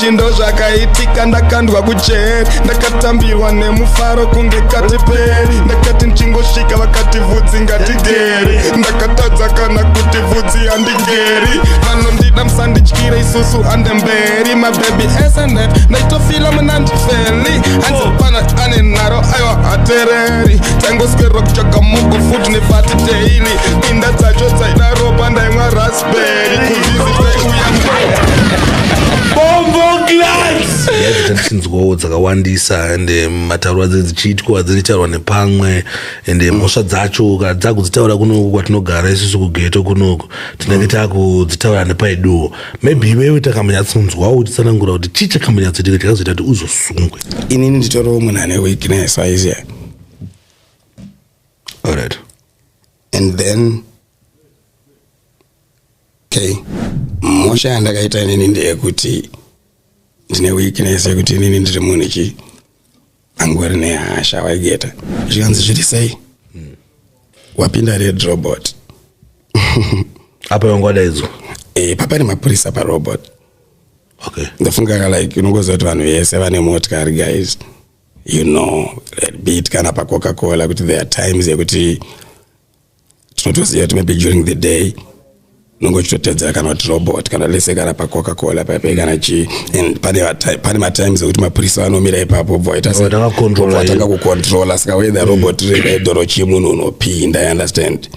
Izvi ndo zvakaitika, ndakandwa kujeri. Ndakatambirwa nemufaro kunge katiperi. Ndakati ndichingosvika vakati vhudzi ngatigeri. Ndakatadza kana kuti vhudzi handigeri. Vanondida musandityire, isusu handemberi. Mabhebhi snf ndaitofila munandifeli. Hanzi pana ane nharo, aiwa hatereri. Taingoswera kutsvaga mugo futi nevhati daily. Inda dzacho dzaida ropa, ndaimwa raspberry. Kuvhizitaiuya. Bombo Glats! Yaita tichinzwawo dzakawandisa ende matauro adze dzichiitwa dzichitaurwa nepamwe ende mhosva dzacho kana dzakudzitaura kunoku kwatinogara isusu kugeto kunoku tinenge takudzitaura nepaiduwo. Maybe iwewe takambanyatsonzwawo uchitsanangura kuti chii chakambanyatsoitika chakazoita kuti uzosungwe. Inini nditoriwo munhu ane weakness, waiziya. Alright. And then okay, mhosva yandakaita inini ndeyekuti ndine weakness yekuti inini ndiri munhu chi angori nehasha, waigeta. Zvikanzi zviri sei, wapinda red robot. Apa yanga wadaidzwa? E, papane mapurisa parobot. Ndafunga like unongoziva kuti vanhu vese vane motikari, guys, be it kana paCoca Cola, kuti there are times yekuti tinotoziva kuti maybe during the day unonge uchitotedzera kana kuti robot kana lese kana paCoca Cola paipai kana chii, and pane matimes ekuti mapurisa vanomira ipapo, bva waita Vatanga kucontrola. Vatanga kucontrola. Saka whether robot riri red or chii, munhu unopinda, you understand?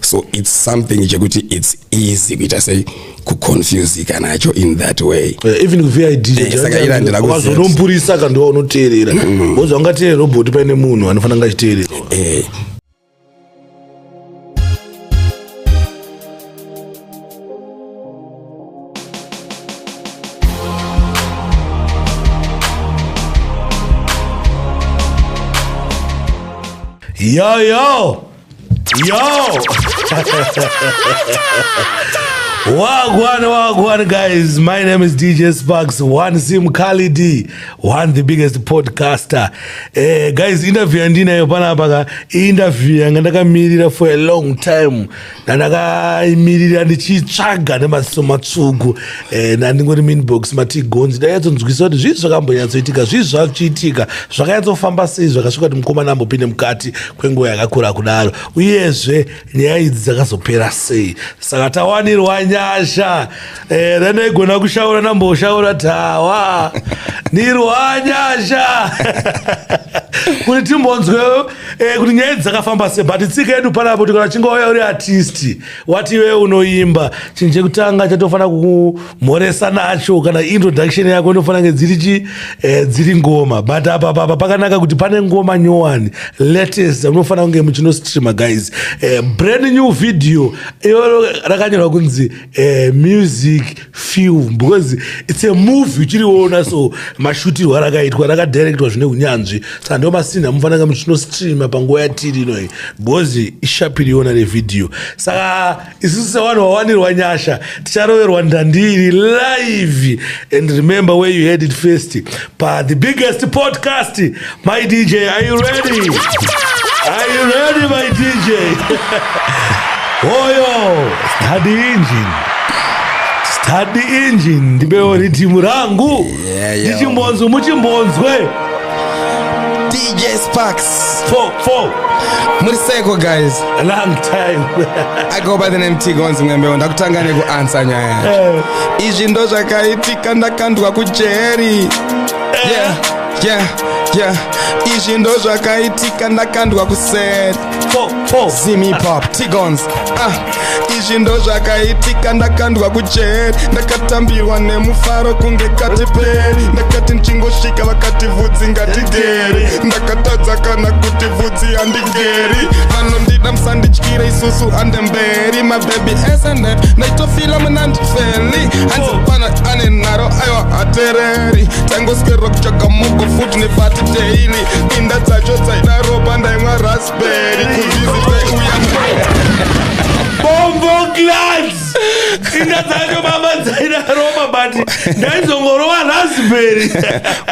So it's something chekuti it's easy kuita sei, kuconfusika nacho in that way. Even kuVID. Saka ina handina kuziva. Wazonomupurisa ka ndiwa unoteerera, because wangateerera robot paine munhu anofanira kunge achiteererwa. Yo, yo, yo! Wagwan, wagwan, guys. My name is DJ Sparks, one Sim Kali D, one the biggest podcaster. Guys, interview yandinayo panapa ka, interview yanga ndakamirira for a long time. Ndandakaimirira ndichitsvaga nemaziso matsvuku. Ndandingori inbox matigonzi ndainyatsonzwisa kuti zvii zvakambonyatsoitika, zvii zvachiitika, zvakanyatsofamba sei, zvakasvika kuti mukomana ambopinde mukati kwenguva yakakura kudaro, uyezve nyaya idzi dzakazopera sei. Saka tawanirwa nyasha, ranaigona kushaura namboshaura, tawa nirwa nyasha kuti timbonzwe kuti nyaya idzi dzakafamba sei. But tsika yedu panapo kuti kana uchinge wauya uri artist, wati iwe unoimba, chinhu chekutanga chatofanira kumhoresa nacho kana introduction yako inofanira kunge dziri chi dziri ngoma. But apa papa pakanaka kuti pane ngoma nyowani, latest, munofanira kunge muchinostreama, guys. Brand new video iro rakanyorwa kunzi music film because it's a movie uchiriona. So mashutirwo arakaitwa, rakadirectwa zvine unyanzvi. Saka ndo masini amufanira kunge muchinostreama panguva yatiri inoyi because ishapiriona revhidhiyo. Saka isusu sevanhu vawanirwa nyasha ticharoverwa ndandiri live. And remember where you heard it first, pa the biggest podcast. My DJ, are you ready? Are you ready, my DJ? Oyo, start the engine, start the engine. Ndipewo ritimu rangu. Yeah. Ndichimbonzwe, muchimbonzwe. DJ Sparks. Four, four. Muri seko, guys? A long time. I go by the name T Gonzi Mwembewo. Ndakutanga nekuansa nyaya yacho. Izvi ndo zvakaitika, ndakandwa kujeri. Yeah. Izvi ndo zvakaitika, ndakandwa kuseri. Four, four. Zimi pop Tigons. Ah, izvi ndo zvakaitika, ndakandwa kujeri. Ndakatambirwa nemufaro kunge katiperi. Ndakati ndichingosvika vakati vhudzi ngatigeri. Ndakatadza kana kuti vhudzi handigeri. Vanondida musandityire, isusu handemberi. Mabhebhi snf ndaitofila munandifeli. Hanzi pana ane nharo, aiwa hatereri. Tangoswera kutsvaga mugo futi nevhati daily. Inda dzacho dzaida ropa, ndaimwa raspberry. Kuvhizitaiuya. Bombo Glats! Inda dzacho mama dzaida roma, but ndaizongorova raspberry.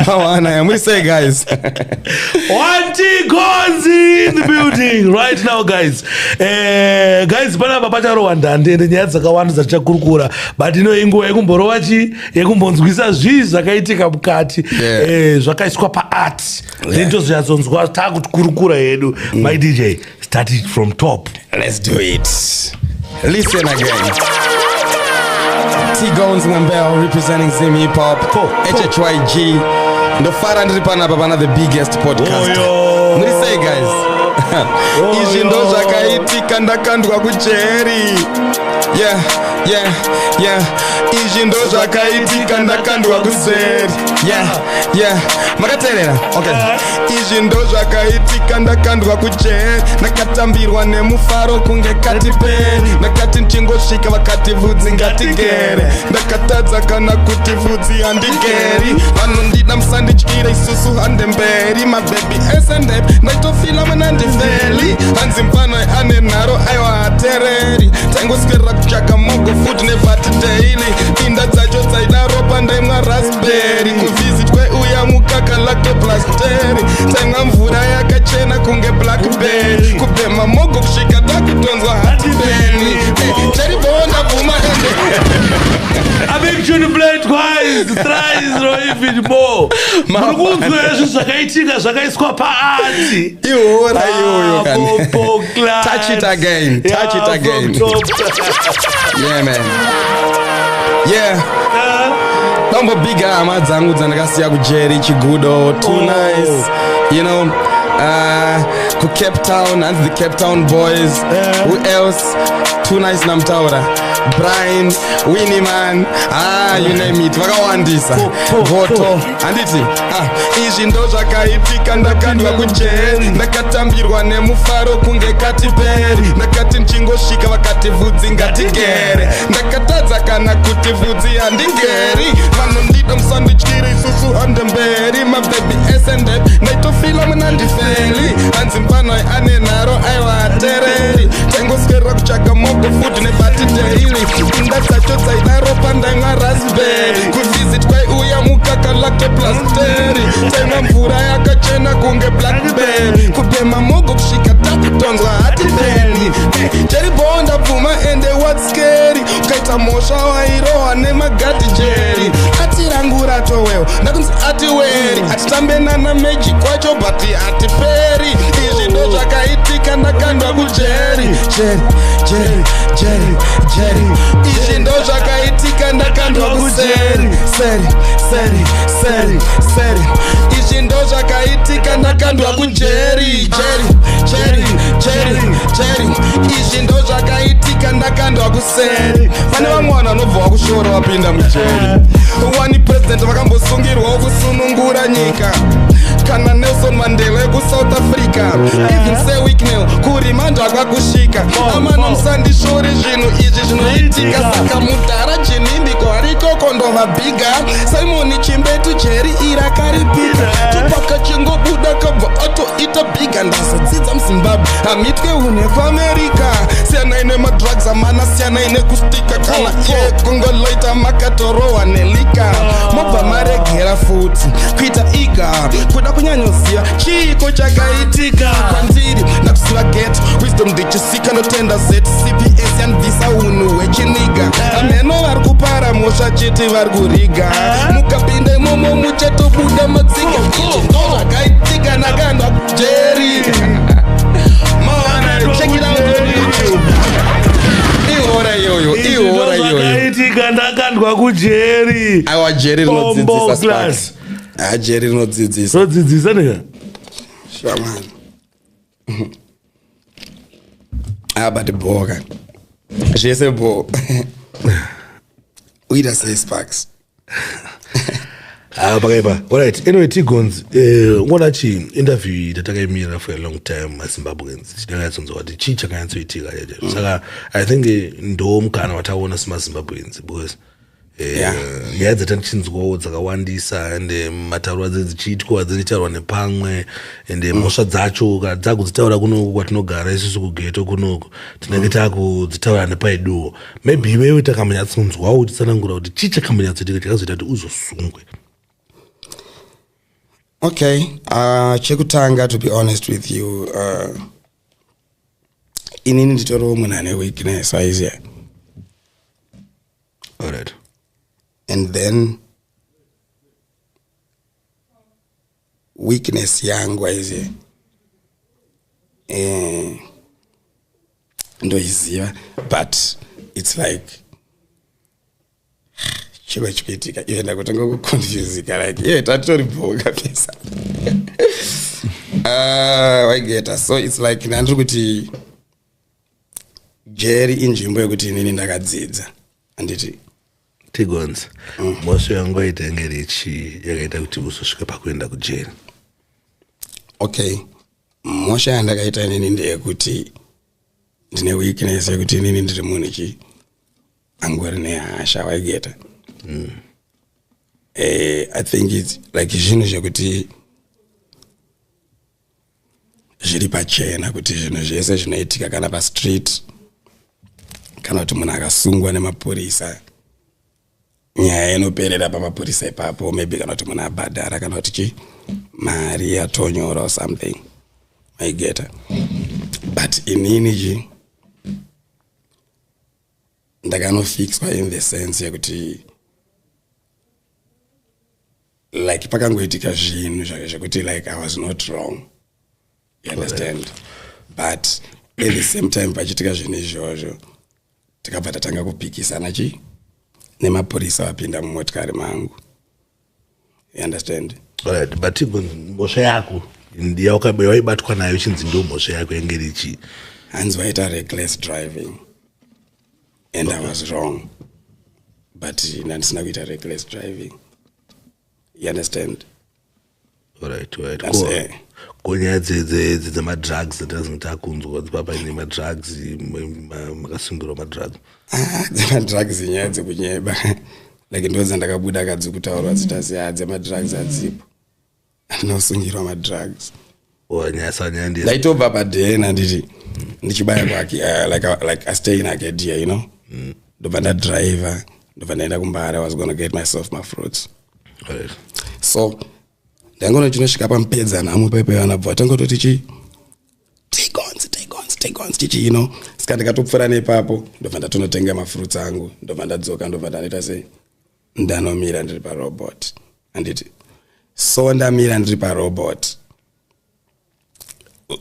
Mawana, muri sei, guys? One T Gonzi in the building. Recording right now, guys. Guys, panapa pacharohwa ndande ende nyaya dzakawanda dzatichakurukura, but ino inguva yekumborova chi yekumbonzwisa zvii zvakaitika mukati. Zvakaiswa paart, then tozonyatsonzwa takukurukura hedu. My DJ, start it from top. Let's do it. Listen again. T-Gonz Mwambel representing Zim Hip Hop. HHYG. Ndofara ndiri panapa pana the biggest podcast. Oyo. Muri sei, guys? Izvi ndo zvakaitika ndakandwa kujeri. Yeah. Izvi ndo zvakaitika ndakandwa kuseri. Yeah. Makateerera? Okay. Izvi ndo zvakaitika ndakandwa kujeri. Ndakatambirwa nemufaro kunge katiperi. Ndakati ndichingosvika vakati vhudzi ngatigere. Ndakatadza kana kuti vhudzi handigeri. Vanondida musandityire, isusu hande mberi. Mabhebhi ese ndep ndaitofila munandifeli. Hanzi mfana ane nharo, aiwa hatereri. Taingoswera kutsvaka mogo futi nebhati daily. Inda dzacho dzaida ropa, ndaimwa raspberry. Kuvisit kweuya mukaka lactoplasteri. Taimwa mvura yakachena kunge blackberry. Kubhema mogo kusvika takutonzwa hatibeni. Cheribonda bvuma ende. I make sure to play twice, thrice or even more. Muri kunzwa izvi zvakaitika zvakaiswa paart. Ihora iyoyo kani. Touch it again, touch it again. Yeah, man, yeah. Ndombobhiga hama dzangu dzandakasiya kujeri, Chigudo, Too Nice, kuCape Town, hanzi the Cape Town Boys. Who else? Too Nice namtaura, Brian, Winnie man, ah, you name it, vakawandisa. Goto, handiti? Ah, izvi ndo zvakaitika ndakandwa kujeri. Ndakatambirwa nemufaro kunge katiperi. Ndakati ndichingosvika vakati vhudzi ngatigere. Ndakatadza kana kuti vhudzi handigeri. Vanondida musandityire, isusu hande mberi. Mabhebhi ese ndep ndaitofila munandifeli. Hanzi mfana ane nharo, aiwa hatereri. Taingoswera kutsvaka mogo futi nebhati daily. Inda dzacho dzaida ropa, ndaimwa raspberry. Kuvisit kwaiuya mukaka lactoplasteri. Taimwa mvura yakachena kunge blackberry. Kubhema mogo kusvika takutonzwa hatibeni. Jeribonda bvuma ende what's scary? Ukaita mhosva wairohwa nemagadhi jeri. Ati rangu ratowewo ndakunzi atiweri. Atitambe nana magic kwacho, but hatiperi. Izvi ndo zvakaitika ndakandwa kujeri. Jeri, jeri, jeri, jeri. Izvi ndo zvakaitika ndakandwa kuseri. Seri, seri, seri, seri. Izvi ndo zvakaitika ndakandwa kujeri. Jeri, jeri, jeri, jeri. Izvi ndo zvakaitika ndakandwa kuseri. Pane vamwe vanhu vanobva vakushora vapinda mujeri. Wani president vakambosungirwawo kusunungura nyika, kana Nelson Mandela yekuSouth Africa, even Sir Wicknell kurimanda kwakusvika. Amana, musandishore, zvinhu izvi zvinoitika. Saka mudhara Jinimbiko arikoko, ndovabhiga. Simoni Chimbetu jeri irakaripika. Tupaka chingobuda kabva atoita bhiga. Ndazodzidza muZimbabwe hamitwe une kuAmerica. Siyanai nemadrugs amana, siyanai nekustika. Kana iye kungoloita makatorohwa nelika, mobva maregera futi kuita iga kuda kunyanyoziva chiiko chakaitika kwandiri. Ndakuziva ghetto wisdom ndichisika, ndotenda ZCPS yanbvisa unhu hwechiniga. Ameno vari kupara mhosva chete vari kuriga. Mukapinda imomo muchatobuda matsiga. Izvi ndo zvakaitika ndakandwa kujeri. Mawana, check it out on YouTube. Ihora iyoyo, ihora iyoyo. Zvakaitika ndakandwa kujeri. Aiwa, jeri Bombo rinodzidzisa. class. Sparks. Ah, jeri rinodzidzisa. Rodzidzisa nika. Sure, man. Ah, but boka zvese bo uita sei, Sparks? Ah, pakaipa. Alright, anyway, Tigons, ungoda chi interview iyi tatakaimira for a long time maZimbabweans tichidanyatsonzwa kuti chii chakanyatsoitika chacho. Saka I think ndo mukana wataona semaZimbabweans because nyaya dzatichinzwawo dzakawandisa and matauro adzo dzichiitwa dzichitaurwa nepamwe and mhosva dzacho kana dzakudzitaura kunoku kwatinogara isusu kughetto kunoku, tinenge takudzitaura nepaiduwo. Maybe iwewe takambanyatsonzwawo uchitsanangura kuti chii chakambanyatsoitika chakazoita kuti uzosungwe. Okay, chekutanga, to be honest with you, Inini nditoriwo munhu ane weakness, waiziya. Alright. And then weakness yangu, waiziya, ndoiziva, but it's like chiro chikuitika iye ndakutanga kuconfusika, like iye tatitori bhoka pesa. Ah, waigeta. So it's like ndandiri kuti jeri inzvimbo yekuti inini ndakadzidza, handiti? Tigonzi, mhosva yangu waita yange iri chii yakaita kuti uzosvika pakuenda kujeri? Okay, mhosva yandakaita inini ndeyekuti ndine weakness yekuti inini ndiri munhu chi angori nehasha, waigeta. I think it's like zvinhu zvekuti zviri pachena kuti zvinhu zvese zvinoitika kana pastreet, kana kuti munhu akasungwa nemapurisa, nyaya inoperera pamapurisa ipapo, maybe kana kuti munhu abhadhara kana kuti chi mari yatonyora or something, maigeta. But inini chi ndakanofixwa in the sense yekuti like pakangoitika zvinhu zvekuti like I was not wrong, you understand? But at the same time pachitika zvinhu izvozvo, tikabva tatanga kupikisana chi nemapurisa vapinda mumotikari mangu, you understand? Alright, but Tigonzi, mhosva yako yawaibatwa nayo chinzi ndo mhosva yako yange iri chii? Hanzi vaita reckless driving and I was wrong, but ndandisina kuita reckless driving, you understand? Alright. That's Ko it. Ko nyaya dzemadrugs dzatazenge takunzwa papa nemadrugs, makasungirwa madrugs? Ah, dzemadrugs nyaya dzekunyeba, like ndo dzandakabuda kadzi kutaurwa dzitasi. Ha, dzemadrugs hadzipo, andinousungirwa madrugs. Or nyaya sanyaya ndiye Ndaitobva padhen, handiti, ndichibaya kwake, like I stay in Arcadia, ndobva ndadriver, ndobva ndaenda kuMbare. I was gonna get myself my fruits. So ndangono chinosvika pamupedza nhamo paipai, vanabva tangototi chi take ons, take ons, take ons chichi, Saka ndikatopfuura nepapo, ndobva ndatonotenga mafruits angu, ndobva ndadzoka, ndobva ndanoita sei, ndanomira ndiri parobot, handiti? So ndamira ndiri parobot,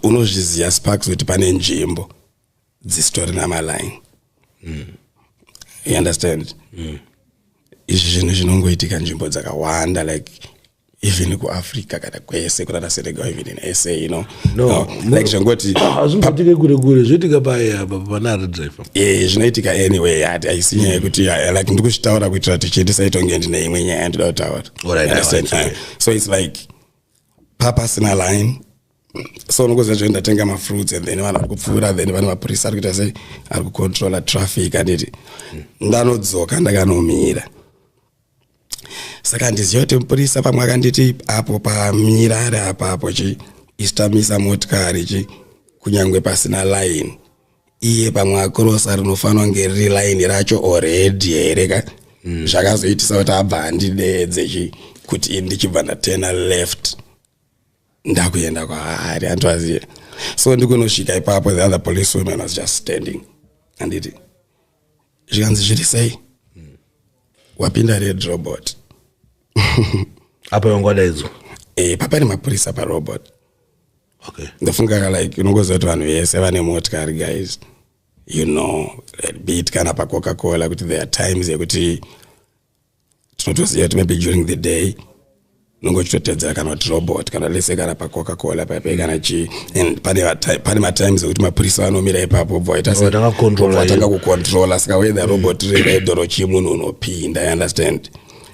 unozviziva, Sparks, kuti pane nzvimbo dzisitori namaline, you understand? Izvi zvinhu zvinongoitika nzvimbo dzakawanda, like even kuAfrica kana kwese kunana Senegal, even in SA. No, no. Like zvangoti Hazvimboitike kure kure, zvoitika paya pana ari driver. Zvinoitika anyway. Hati haisi nyaya yekuti like ndikuzvitaura kuitira kuti chii tisaitonge ndine imwe nyaya yandinoda kutaura. Alright, You understand? Alright, So it's like papasina line, so unokuziva zve ndatenga mafruits and then vanhu vari kupfuura, then vane mapurisa ari kuita sei, ari kucontrola traffic, handiti? Ndanodzoka, ndakanomira. Saka handiziva kuti mupurisa pamwe akanditi apo pamira ari apapo chi isitamisa motikari chi kunyange pasina line, iye pamwe akrosa rinofanira kunge riri line racho already here ka. Zvakazoitisa kuti abva andidedze chi kuti ini ndichibva ndatena left, ndakuenda kwaari, antoaziva. So ndikunosvika ipapo, the other police woman was just standing, handiti? Zvikanzi, "Zviri sei? Wapinda red robot." Apa yanga wadaidzwa? Papane mapurisa parobot. Ndofunga ka like unongoziva kuti vanhu vese vane motikari, guys, be it kana paCoca Cola, kuti there are times yekuti tinotoziva kuti maybe during the day unonge uchitotedzera kana kuti robot, kana lese kana paCoca Cola paipai kana chii, and pane matimes ekuti mapurisa vanomira ipapo, bva waita sei? Vatanga kucontrola. Bva vatanga kucontrola. Saka whether robot riri red or chii, munhu unopinda, you understand?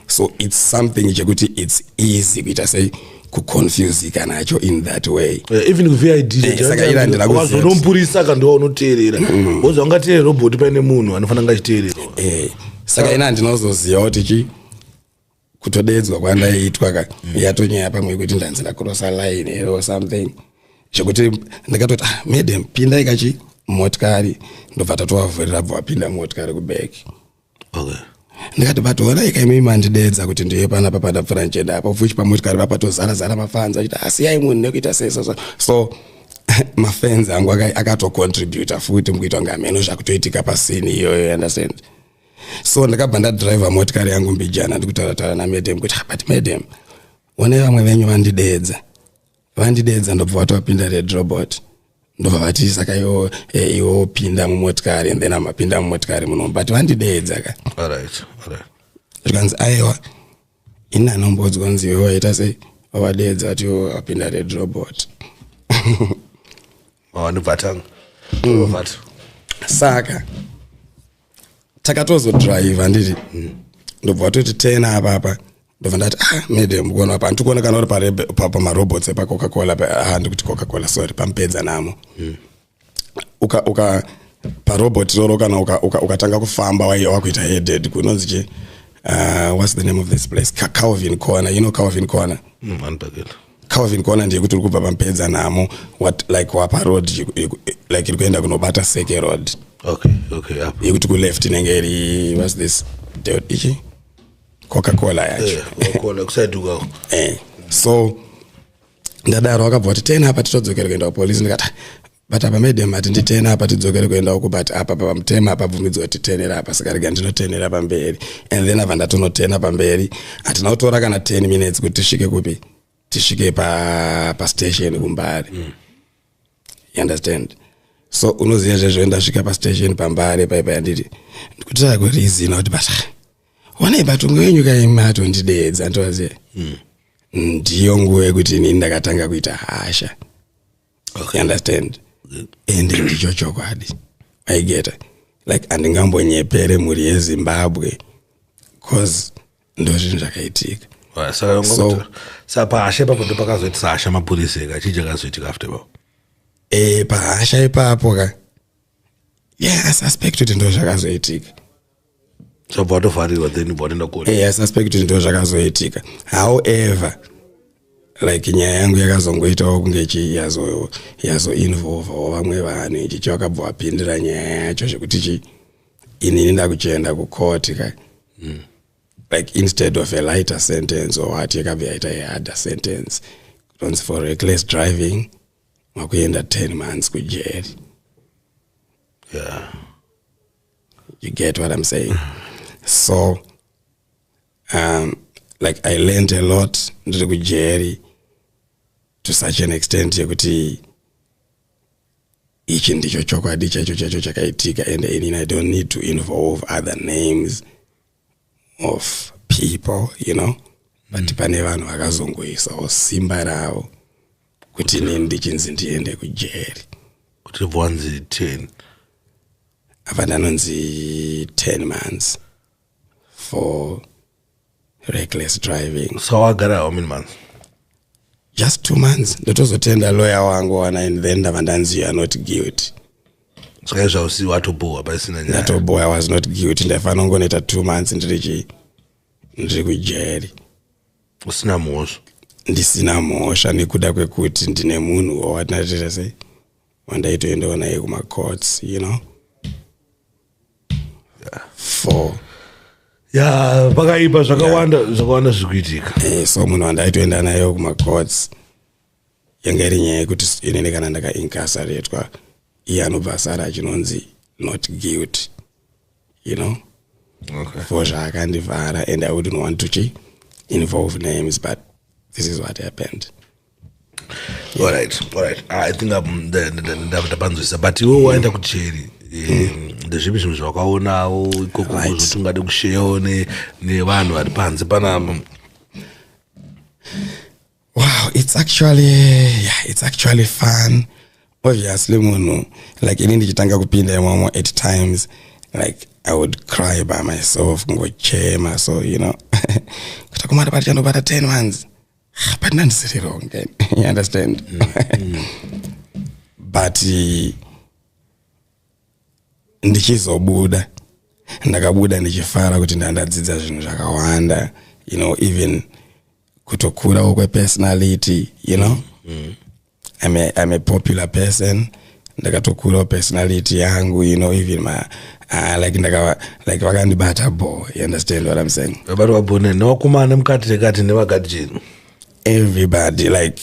So it's something chekuti it's easy kuita sei, kuconfusika nacho in that way. Even kuVID. Saka ira handina kuziva. Wazonomupurisa ka ndiwa unoteerera, wozi wangateerera robot paine munhu anofanira kunge achiteererwa. Saka ina handinozoziva kuti chi kutodedzwa kwandaiitwa ka yatonyaya pamwe yekuti ndanzi ndakrosa line here or something, zvekuti ndakatoti, "Ah, madam, pindai kachi motikari." Ndobva tatovavhurira, bva vapinda motikari kuback. Ndikati, "But honai kaimimi mandidedza kuti ndiye panapa pandapfuura ndichienda apo fuchi pamotikari papatozara zara mafanzi achiti asiyai munhu nekuita sei." So so Mafans angu akatocontributa futi mukuita kunge hameno zvakutoitika pascene iyoyo, you understand? So ndakabva ndadhiraivha motikari yangu mbijana, ndikutaura taura namadam kuti, "Ah, but madam, one vamwe venyu vandideedza, vandideedza, ndobva vatopinda Red Robot, ndobva vati saka iwo iwo pinda mumotikari," and then amapinda mumotikari muno, but vandideedza ka. All right. Zvikanzi, "Aiwa, ini anombodzwa nzi iwe waita sei, wavadeedza kuti iwo wapinda Red Robot." Ndibva tanga vati. Saka takatozodhiraivha, nditi ndobva watoti tena apapa, ndobva ndati, "Ah, madam, kuona apa handikuona kana uri pamarobots epaCoca-Cola ah, ndikuti Coca-Cola, sorry, pamupedza namo uka parobot iroro, kana ukatanga kufamba wakuita headed kunonzi chi, what's the name of this place? Calvin Corner, you know Calvin Corner? Andibhakela. Calvin Corner ndeyekuti uri kubva pamupedza namo, what, like waparoad like iri kuenda kunobata Seke Road. Okay, apo. Yekuti kuleft inenge iri, what's this ichi, Coca-Cola yacho. Coca-Cola kuside ukako. So ndadaro wakabva kuti tena apa titodzokere kuenda kupolisi. Ndikati, "Ah, but apa madam ati nditena apa tidzokere kuenda uku, but apa pamutema apabvumidzwa kuti tenera apa, saka rega ndinotenera pamberi." And then apa ndatonotena pamberi, hatina kutora kana 10 minutes kuti tisvike kupi, tisvike pastation kuMbare. You understand? So unoziva zvezvo, ndasvika pastation paMbare paipa, yanditi ndikutira kureasona kuti, but wanai batongo wenyu kaimi atondidedza, ndoziva ndiyo nguva yekuti inini ndakatanga kuita hasha. You understand? Ende ndicho chokwadi, waigeta? Like handingambonyepere mhuri yeZimbabwe, cause ndo zvinhu zvakaitika. Alright, saka saka pahasha ipapo ndo pakazoitisa hasha mapurisa eka? Chii chakazoitika after ipapo? Pahasha ipapo ka, yeah, I suspect kuti ndo zvakazoitika. So bva watovharirwa, then bva watoenda koti? I suspect kuti ndo zvakazoitika. However, like nyaya yangu yakazongoitawo kunge chi yazoinvolvawo vamwe vanhu, ichichi vakabva vapindira nyaya yacho, zvekuti chi inini ndakuchienda kukoti ka, like instead of a lighter sentence or what, yakabva yaita a harder sentence, kunonzi for reckless driving makuenda 10 months kujeri. You get what I'm saying? So like I learned a lot ndiri kujeri, to such an extent yekuti ichi ndicho chokwadi chaicho chaicho chakaitika, and inini I don't need to involve other names of people, but pane vanhu vakazongoisawo simba ravo kuti inini ndichinzi ndiende kujeri. Kuti bva wanzi 10? Apa ndanonzi 10 months for reckless driving. So wagara how many months? Just 2 months. Ndotozotenda lawyer wangu wana, and then ndava ndanzi, "You are not guilty." Saka izvausi watobohwa pasina nyaya? Ndatobohwa, I was not guilty. Ndaifanira kungonoita 2 months ndiri chi, ndiri kujeri. Usina mhosva. Ndisina mhosva, nekuda kwekuti ndine munhu wawatinatita sei, wandaitoendawo naye kumacourts for Ya, pakaipa, zvakawanda zvakawanda zviri kuitika. So munhu wandaitoenda naye kumacourts, yanga iri nyaya yekuti inini kana ndakaincarceratwa, iye anobva asara achinonzi not guilty for zvaakandivhara, and I wouldn't want to chi involve names, but this is what happened. All right, I think ndapanzwisisa. But iwe waenda kujeri, ndezvipi zvinhu zvawakaonawo ikoko zvoti ungade kusharewo nevanhu vari panze panapa? Wow, it's actually, yeah, it's actually fun. Obviously munhu like ini ndichitanga kupinda imomo, at times like I would cry by myself, kungochema. So kuti akomana, pati chandobata 10 months, ah, but nandisiri wrong, you understand? But ndichizobuda, ndakabuda ndichifara kuti ndandadzidza zvinhu zvakawanda, even kutokurawo kwepersonality. I'm a popular person. Ndakatokurawo personality yangu, even my like ndakava like vakandibata bo, you understand what I'm saying? Vabatwa bone nevakomana mukati nekati nevakati chini? Everybody, like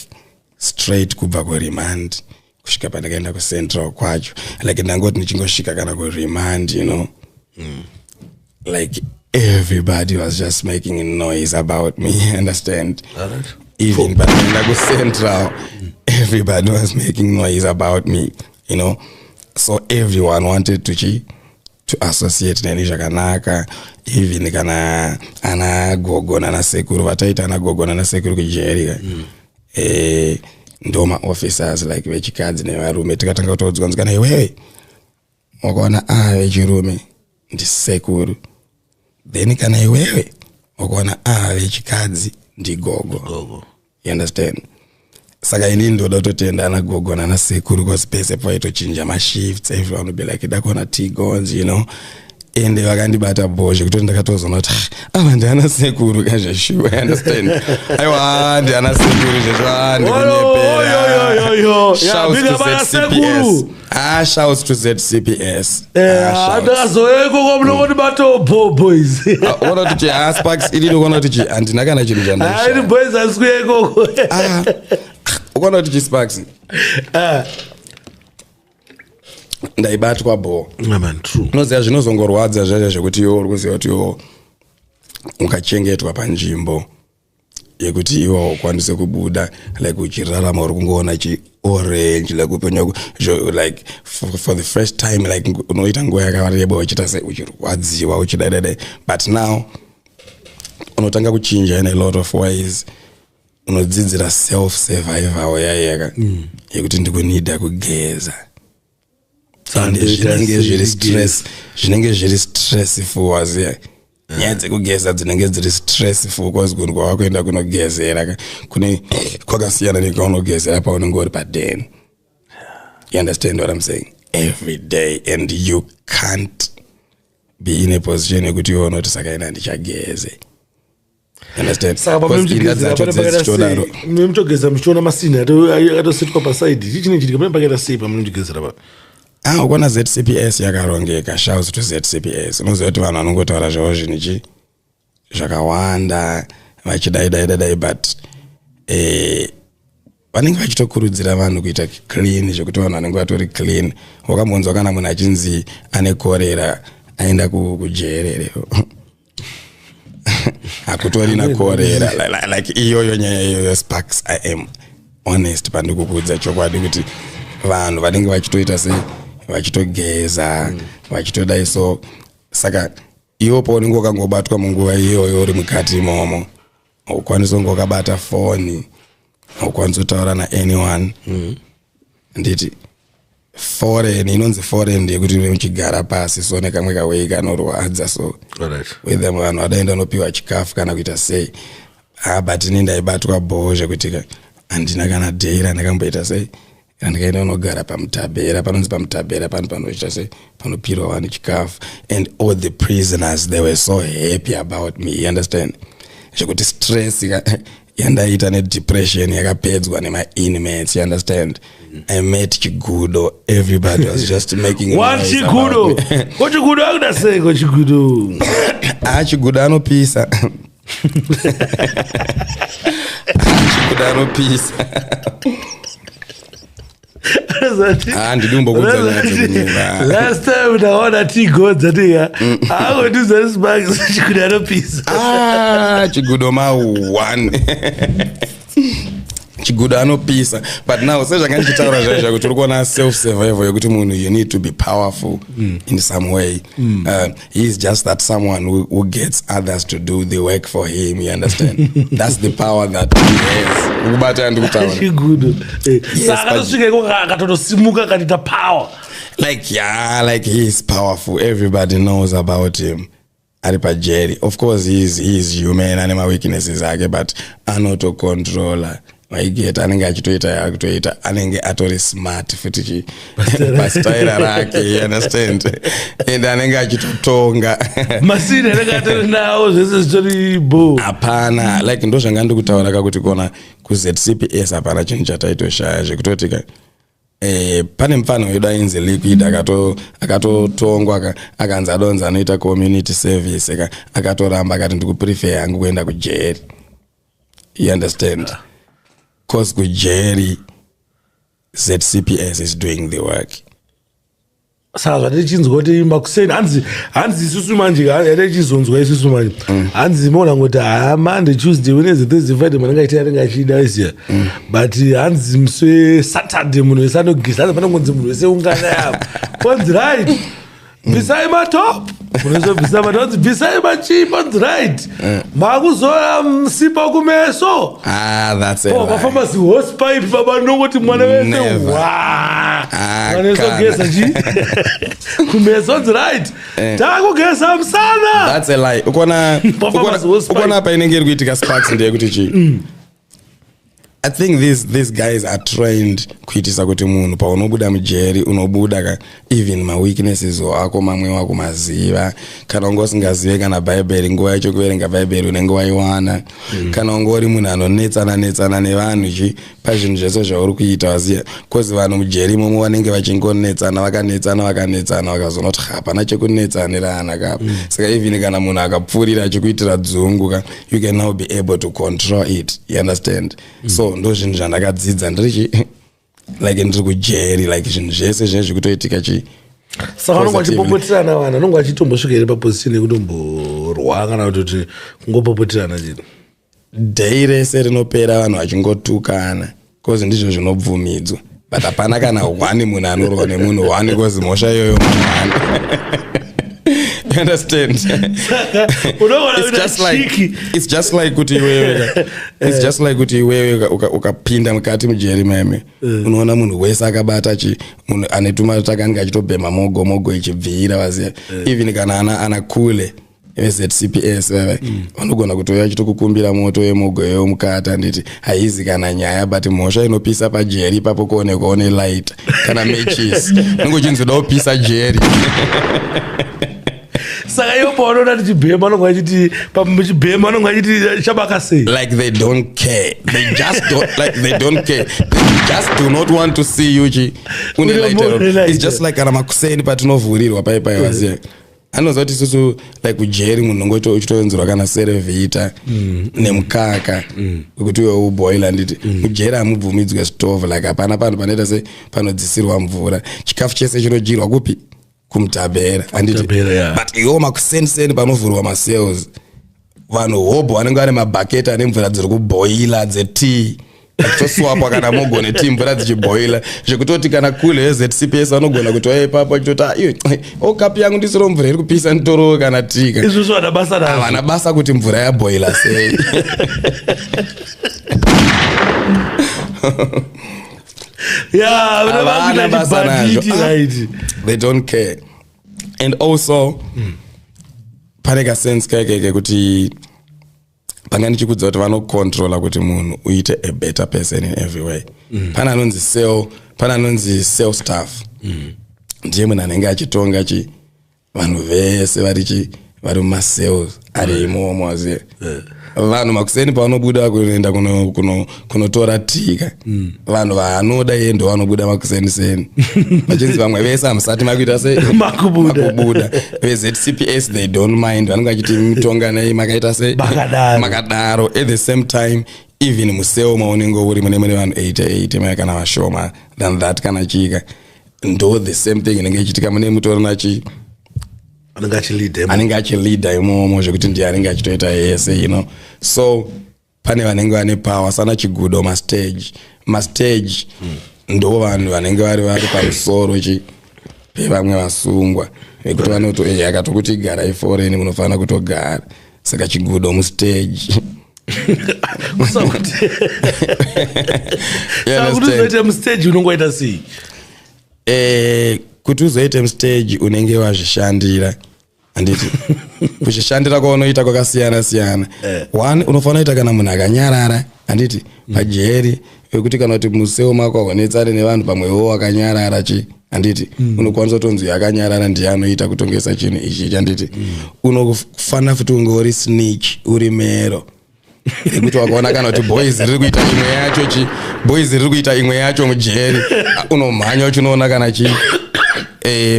straight kubva kuremand Kusvika pandakaenda kuCentral kwacho, like ndangoti ndichingosvika kana kuremand, like everybody was just making a noise about me, understand? Even pandakaenda kuCentral, everybody was making noise about me. So everyone wanted to chi to associate neni zvakanaka. Even kana ana gogo nana sekuru, vataita ana gogo nana sekuru kujeri ka, ndo maofficers like vechikadzi nevarume, tikatanga kutoudzwa nzi kana iwewe wakaona a vechirume ndisekuru, then kana iwewe wakaona a vechikadzi ndigogo. Gogo. You understand? Saka inini ndoda kutotenda ana gogo nana sekuru, cause pese paitochinja mashifts, everyone would be like, "Dakuona T-Gons." Ende vakandibata bho zvekutoti ndakatozoona kuti, "Ah, ava ndiana sekuru kazveshuwa." You understand? Aiwa, ndiana sekuru zveshuwa. Oyo, yo, yo, yo. Ya, Shouts big to up ana ZCPS. sekuru. Ah, shouts to ZCPS. Eh, Ah, shouts. ndakazoya ikoko munongoti bato bo boys. Ah, ona kuti chi, ah, Sparks, inini ukaona kuti chi, handina kana chinhu Hayi, chandaishaya. Boys handisi kuya ikoko. Ah, ukaona kuti chi, Sparks, ndaibatwa bho. Yeah, man, true. Unoziva zvinozongorwadza zvacho zvekuti iwe uri kuziva kuti iwo ukachengetwa panzvimbo yekuti iwe ukwanise kubuda, like uchirarama uri kungoona chiorange, like upenyu like for the first time, like unoita nguva yakareba uchiita se uchirwadziwa, uchidaidadai, but now unotanga kuchinja in a lot of ways. Unodzidzira self survival yayeka yekuti ndikunida kugeza. Ende zvinenge zviri stress, zvinenge zviri stressful, waziya? Nyaya dzekugeza dzinenge dziri stressful, cause kunhu kwawakuenda kunogezera kune kwakasiyana nekwaunogezera paunenge uri padeni. You understand what I'm saying? Every day, and you can't be in a position yekuti iwe unoti, "Saka ina ndichageze." Understand? Saka Because inda dzacho dzechitodaro. pamuchigeza muchiona masini akatosetwa pasaidi, chii chinenge chitika? Pane pakaita sei pamunochigezera pa? Ah, ukona ZCPS yakarongeka. Shouts to ZCPS. Unoziva kuti vanhu vanongotaura zvavo zvinhu chi zvakawanda vachidai dai dai dai, but vanenge vachitokurudzira vanhu kuita clean, zvekuti vanhu vanenge vatori clean. Wakambonzwa kana munhu achinzi ane korera aenda kujere here? Hakutorina korera. Like iyoyo nyaya iyoyo, Sparks, I am honest pandikukuudza chokwadi kuti vanhu vanenge vachitoita sei, vachitogeza, vachitodai. So saka iwo paunenge wakangobatwa munguva iyoyo uri mukati imomo, haukwanisi kunge wakabata foni, haukwanisi kutaura naanyone. Nditi foreign, inonzi foreign ndeyekuti uchigara pasi so nekamwe kawei kanorwadza so, whether vanhu vadaenda unopiwa chikafu kana kuita sei. Ah, but ini ndaibatwa bho zvekuti handina kana day randakamboita sei randikaenda unogara pamutabhera. Panonzi pamutabhera pano panoita sei, panopirwa vanhu chikafu, and all the prisoners, they were so happy about me, you understand? Zvekuti stress yandaita nedepression yakapedzwa nemainmates, you understand? I met Chigudo. Everybody was just making One noise Chigudo. about me. Ko Chigudo akuda sei ko Chigudo? Ah, Chigudo anopisa. Chigudo anopisa. Ah, ndidi kumbokuudza nyaya dzekunyeba. Last time ndaona T-Gonz atiya angondiudza, "Sparks, Chigudo anopisa." Ah, Chigudo ma1, Chigudo anopisa. But now, sezvanga ndichitaura zvaizva kuti uri kuona self survival yekuti munhu, you need to be powerful in some way. He is just that someone who gets others to do the work for him, you understand? That's the power that he has. Ukubata ndikutaura? Chigudo. Yes, Saka akatosvika ikoko akatotosimuka akatoita power. Like, yeah, like he is powerful. Everybody knows about him ari pajeri. Of course he is human, ane maweaknesses ake, but anotocontrola waigeta anenge achitoita yakutoita, anenge atori smart futi chi pastaira rake, you understand? And anenge achitotonga. Masini anenge atori nawo, zvese zvitori bo. Hapana, like ndo zvanga ndikutaura kakuti kona kuZCPS hapana chinhu chataitoshaya, zvekutoti ka pane mufana wedu ainzi Liquid, akatotongwa akanzi adonzi anoita community service akatoramba, akati, "Ndikuprefer yangu kuenda kujeri." You understand? Cause kujeri ZCPS is doing the work. Saka zvatichinzwa kuti makuseni, hanzi isusu manje yatichizonzwa isusu manje, hanzi moona ngoti ha, Monday, Tuesday, Wednesday, Thursday, Friday munenge achiita anenge achida iziya, but hanzi musi weSaturday munhu wese anogeza. Hanzi panongonzi munhu wese ungana yapo, ponzi, "Right, bvisai matop." Munhu wese bvisa matop. Hanzi, "Bvisai machii." Ponzi, "Right, makuzora sipo kumeso." Ah, that's a Oh, lie. mafamba zihosepipe, baba, nongoti mwana wese Never. wa Ah, mwana wese kana. ogeza chi kumeso. Onzi, "Right, takugeza musana." That's a lie. Ukona Performance was ukona pa inenge iri kuitika, Sparks, ndeyekuti chi, I think these guys are trained kuitisa kuti munhu paunobuda mujeri unobuda ka even maweaknesses ako mamwe wakumaziva. Kana unge usingazive kana Bhaibheri, nguva yacho kuverenga Bhaibheri unenge waiwana. Kana unge uri munhu anonetsana netsana nevanhu chi pazvinhu zvese zvauri kuita, waziva, 'cause vanhu mujeri imomo vanenge vachingonetsana, vakanetsana, vakanetsana, vakazoona kuti hapana chekunetsanirana kapa. Saka even kana munhu akapfuurira achikuitira dzungu ka, you can now be able to control it, you understand? So ndo zvinhu zvandakadzidza ndirichi like ndiri kujeri, like zvinhu zvese zvinenge zvikutoitika chi. Saka vanonge Positively. vachipopotirana, vanhu vanonge vachitombosvika here paposition yekutomborwa kana kutoti kungopopotirana chii? Day rese rinopera vanhu vachingotukana, 'cause ndizvo zvinobvumidzwa, but hapana kana one munhu anorwa nemunhu one, 'cause mhosva iyoyo munhu one, you understand? Unoona It's kuita just like chiki. It's just like kuti iwewe, it's just like kuti iwewe ukapinda mukati mujeri meme, unoona munhu wese akabata chi munhu ane tumataka anenge achitobhema mogo, mogo ichibvira, vaziva. Even kana ana kule veZCPS vava vanogona kutouya vachitokukumbira moto wemogo iyoyo mukati, handiti? Haizi kana nyaya, but mhosva inopisa pajeri ipapo kuonekwa une light kana matches, unenge uchinzi uda kupisa jeri. Saka ivo paunoona tichibhema anonge achiti pachibhema anonge achiti chabaka sei? Like they don't care, they just don't, like they don't care, they just do not want to see you chi une Une lighter. une lighter. It's just like kana makuseni patinovhurirwa paipai, waziva, anoziva kuti isusu like kujeri munhu unongoito uchitoenzerwa kana Cerevita nemukaka wekuti iwe ubhoila, nditi mujeri hamubvumidzwe stove, like hapana panhu panoita se panodzisirwa mvura. Chikafu chese chinodyirwa kupi? Kumutabhera, handiti? Mutabhera, yeah. But iwo makuseniseni panovhurwa macells, vanhu hobho vanenge vane mabhaketi ane mvura dziri kubhoila dzetii, achitoswapwa kana mogo netii, mvura dzichibhoila, zvekutoti kana kule veZCPS vanogona kuti waiye ipapo achitoti, "Ah, iyo okapi yangu ndisiro mvura iri kupisa, nditorowo kana tika." Izvozvo vana basa nazvo. Havana basa kuti mvura yabhoila sei. Ya. Havana basa nazvo. Ah. Right. They don't care. And also pane kasense keke kekuti panga ndichikudza kuti vanocontrola kuti munhu uite a better person in every way. Pane anonzi cell staff. Ndiye munhu anenge achitonga chi vanhu vese vari chi vari mumacells ari imomo, waziva. Vanhu makuseni pavanobuda kuenda kunotora tika, vanhu vaanoda iye ndo vanobuda makuseniseni, vachinzi vamwe vese hamusati makuita sei? Makubuda. Makubuda. VeZCPS, they don't mind, vanenge vachiti mutonganei makaita sei? Makadaro. Makadaro. At the same time, even mucell maunenge uri mune vanhu 88 maya kana vashoma than that kana chika, ndo the same thing inenge ichiitika, mune mutorina chi Anenge achilead. Anenge achileada imomo, zvekuti ndiye anenge achitoita yese. So pane vanenge vane power sana chigudo, mastage ndo vanhu vanenge vari pamusoro chi pevamwe vasungwa, vekuti vanoto akatokuti garai foreign, munofanira kutogara. Saka chigudo mustage. Saka You kuti understand? uzoite mustage unongoita sei? Kuti uzoite mustage unenge wazvishandira, handiti? Kuzvishandira kwaunoita kwakasiyana siyana. One, unofanira kuita kana munhu akanyarara, handiti? Pajeri wekuti kana kuti mucell mako haunetsane nevanhu, pamwewo wakanyarara chi, handiti? Unokwanisa kutonzi uyu akanyarara ndiye anoita kutongesa chinhu ichi, handiti? Unofanira futi kunge uri snitch, uri mero, yekuti wakaona kana kuti boys riri kuita imwe yacho chi boys riri kuita imwe yacho mujeri, unomhanya uchinoona kana chi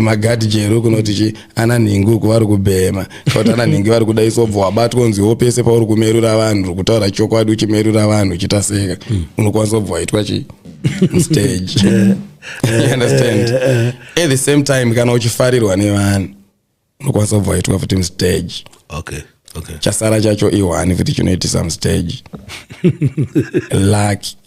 magadhi jeri kunoti chi ana nhingi uku vari kubhema, kana kuti ana nhingi vari kudaiswa, ubva wabatwa unziwo pese pauri kumerura vanhu, uri kutaura chokwadi uchimerura vanhu uchitaseka, unokwanisa kubva waitwa chi Stage, you understand? At the same time, kana uchifarirwa nevanhu, unokwanisa kubva waitwa futi mustage. Chasara chacho i1 futi chinoitisa mustage, lucky.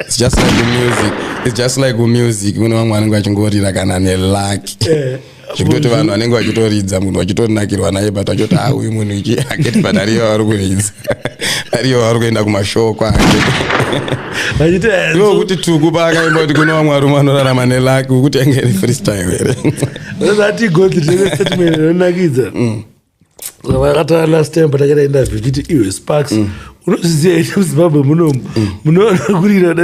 It's just like the music, it's just like music. Kune vamwe vanenge vachingorira kana nelucky, zvekutoti vanhu vanenge vachitoridza munhu vachitonakirwa naye, but vachoti, "Ah, uyu munhu ichi aketi," but ariyo vari kuridza, ariyo vari kuenda kumashoko ake. Vachiti Iwo kuti Tuku paakaimba kuti kune vamwe varume vanorarama nelucky, kuti yange iri freestyle here? Zati goti tine statement inonakidza vakataura last time patakaita interview, chiti, "Iwe Sparks, unozviziva ite muZimbabwe munomu munoona kurira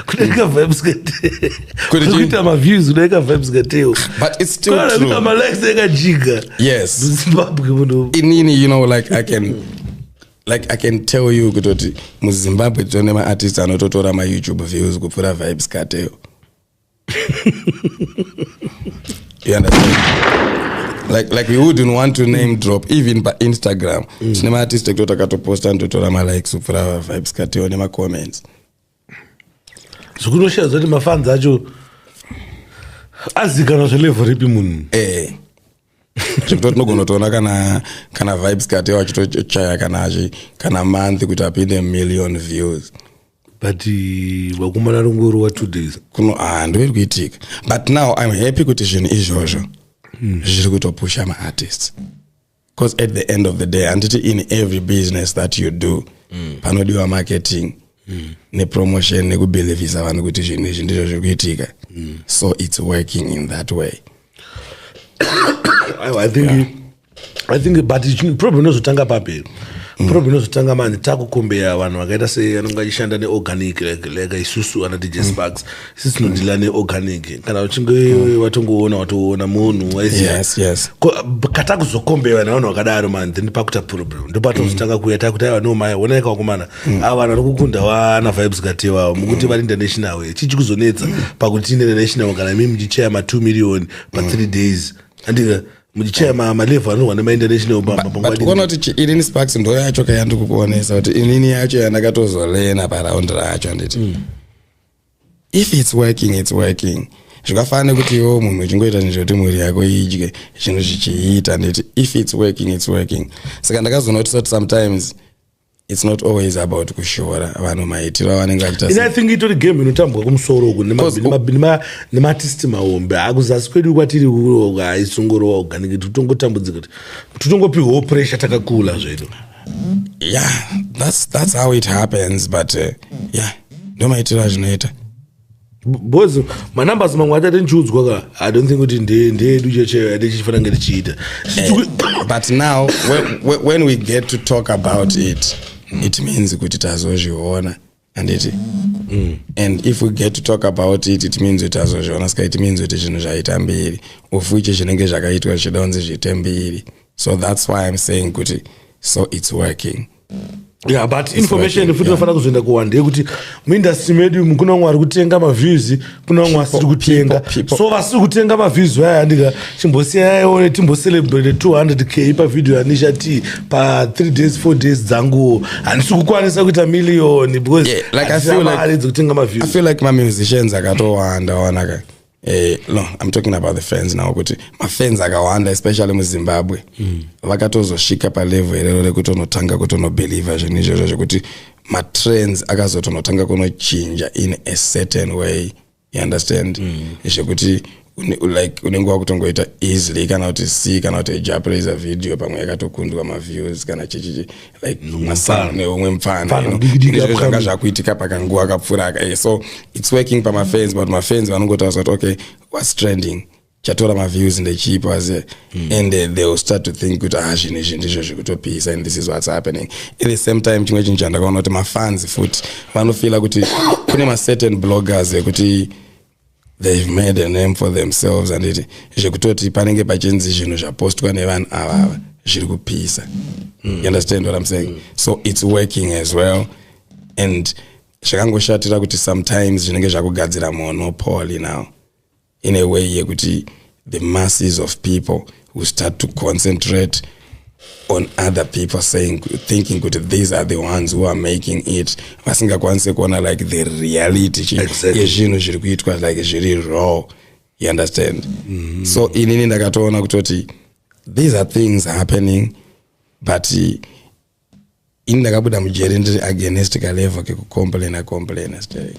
kudarika Vybz Kuti chii? Kuita maviews kudarika Vybz Kartel." But it's still true. Kuita malikes ekajika. MuZimbabwe munomu. Inini, like I can tell you kutoti muZimbabwe tine maartist anototora maYouTube views kupfuura Vybz Kartel, you understand? Like we wouldn't want to name drop. Even paInstagram tine maartist ekutoti akatoposta anototora malikes kupfuura Vybz Kartel nemacomments. Zvikunoshaya zoti mafans acho azikanwa zvelevel ripi munhu. Zvekutoti tinogona kutoona kana Vybz Kartel achitochaya kana month kuti apinde million views. But vakomana rongorowa 2 days. Kuno, ah, ndoiri kuitika. But now I'm happy kuti zvinhu izvozvo zviri kutopusha maartists, because at the end of the day, handiti in every business that you do panodiwa marketing nepromotion nekubelievisa vanhu kuti zvinhu izvi ndizvo zviri kuitika? So it's working in that way. Aiwa, I think but problem inozotanga papi? Problem inozotanga manje takukombeya vanhu vakaita se anonge achishanda neorganic, like isusu ana DJ Sparks. Isusu tinodhila neorganic, kana uchinge watongoona, watoona munhu waiziya. Katakuzokombewa nevanhu vakadaro mani, then pakuta problem ndopatozotanga kuuya takuti, "Aiwa, no maya, onai kakomana ava, vanhu vari kukunda wana Vybz Kartel avo, mukuti vari international. Chichi kuzonetsa pakuti tiine international kana imi muchichaya ma2 million pa3 days, andika muchichaya malevel anorwa nemainternational?" But kuona kuti inini Sparks ndo yacho kayandiri kukuonesa kuti inini yacho yandakatozolena paraundi racho, handiti if it's working, it's working. Zvikafanana nekuti iwo munhu uchingoita zvinhu zvekuti mhuri yako idye, zvinhu zvichiita, nditi if it's working, it's working. Saka ndakazonotisa kuti sometimes it's not always about kushora vanhu maitiro avanenge vachiita. Ini I think itori game inotambwa kumusoro uku nemaartist mahombe. Akuzasi kwedu kwatiri haisongorowa organic, titongotambudzika kuti titongopiwawo pressure takakula zvedu. Yeah, that's how it happens, but yeah, ndo maitiro azvinoita. Because manumbers mamwe achati ndichiudzwa ka, I don't think kuti ndeedu checheyo atichifanira kunge tichiita. But now when we get to talk about it, it means kuti tazozviona, handiti? And if we get to talk about it, it means kuti tazozviona. Saka it means kuti zvinhu zvaita mbiri, of which zvinenge zvakaitwa zvichida kunzi zviite mbiri. So that's why I'm saying kuti so it's working. Yeah, but information working, futi inofanira kuzoenda kuwanda yekuti muindustry medu umu kuna vamwe vari kutenga maviews, kuna vamwe vasiri kutenga. So vasiri kutenga maviews vaya, andika chimbosiyaiwo timbocelebrate 200K pavideo yaNisha T pa3 days, 4 days dzanguwo. Handisi kukwanisa kuita miliyoni because Yeah, like I hatina feel like- mari dzekutenga I maviews. feel like mamusicians akatowanda wanaka, no, I'm talking about the fans now, kuti mafans akawanda, especially muZimbabwe, vakatozosvika palevel irero rekutonotanga kutonobelieva zvinhu izvozvo, zvekuti matrends akazotonotanga kunochinja in a certain way, you understand? Zvekuti like unenge wakutongoita easily kana kuti c kana kuti Jah Prayzah video pamwe yakatokundwa maviews kana chichichi, like neumwe mupfana. Mfana, you know. diki diki Ndizvo zvanga upcoming. zvakuitika pakanguva kapfuura aka. So it's working pamafans, but mafans vanongotaura kuti, "Okay, what's trending? Chatora maviews ndechipo aze?" And they will start to think kuti, "Ah, zvinhu izvi ndizvo zvikutopisa," and this is what's happening. At the same time, chimwe chinhu chandakaona kuti mafans futi vanofeela kuti kune macertain bloggers ekuti they've made a name for themselves, anditi zvekutoti panenge pachinzi zvinhu zvapostwa nevanhu avava zviri kupisa. You understand what I'm saying? So it's working as well, and zvakangoshatira kuti sometimes zvinenge zvakugadzira monopoly now in a way yekuti the masses of people who start to concentrate. On other people saying, thinking kuti these are the ones who are making it, vasingakwanisi kuona like the reality yezvinhu zviri kuitwa, like zviri raw, you understand? So inini ndakatoona kutoti these are things happening, but ini ndakabuda mujeri ndiri against kalevel kekucomplaina complaina sterek.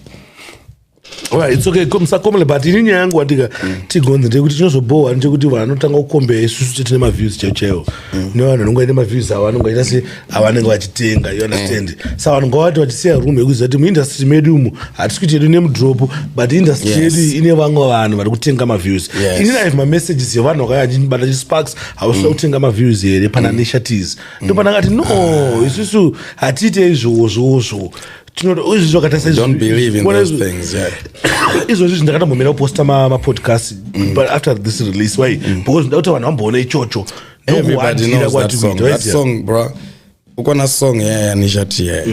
Alright, it's okay, musakomele, but ini nyaya yangu watika tigonze ndeyekuti chinozobhohwa ndechekuti vanhu vanotanga kukombeya isusu tine maviews chaiwo chaiwo, nevanhu vanonge vaine maviews avo vanonge vaita se avanenge vachitenga, you understand? Saka vanhu ngavati vachisiya room yekuziva kuti muindustry medu umu hatisi kuti yedu nemudrop, but industry yedu ine vamwe vanhu vari kutenga maviews. Inini I have mamessages evanhu vakauya achindibata chisparks, hausida kutenga maviews here pana Nisha Ts? Ndopandakati no, isusu hatiite izvozvozvo, tinoda izvi zvakaita. Don't believe in those things, yeah. Izvozvi ndakatombomira kuposta mapodcast, but after this release. Why? Because ndoda kuti vanhu vamboona ichocho. Everybody knows that song, that song, bro. Ukona song yaya yaNisha T yaya,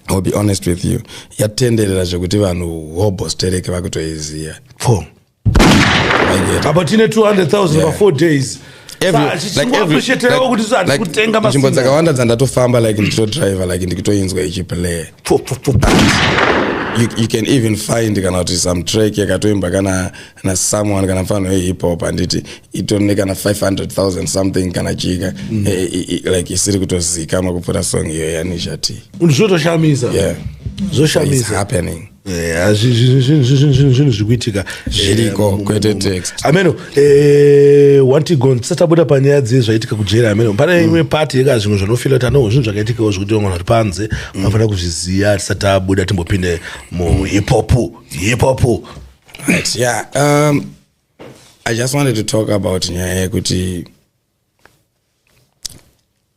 I'll be honest with you, yatenderera zvekuti vanhu hobostereke vakutoiziya. Apa tine 200,000 pa 4 days. Chingoappreciaterawo kuti hatisi kutenga. Nzvimbo dzakawanda dzandatofamba, like ndichitodriva, like ndikitoinzwa ichiplay. You can even find kana kuti some track yakatoimba kana nasomeone kana mufano wehip hop, handiti, itorine kana 500,000 something kana chika, like isiri kutozikanwa kupfuura song iyo yaNisha T. Zvotoshamisa. Yeah. It's Zvoshamisa. happening. Yeah, zvinhu zviri kuitika. Zviriko, kwete text. Ameno wantigon tisati tabuda panyaya dzezvaitika kujeri, ameno pane imwe pati yeka zvimwe zvanofila kuti ano zvinhu zvakaitikawo zvekuti vamwe vari panze vanofanira kuzviziva tisati tabuda timbopinde muhip hop, hip hop. Right, yeah. I just wanted to talk about nyaya yekuti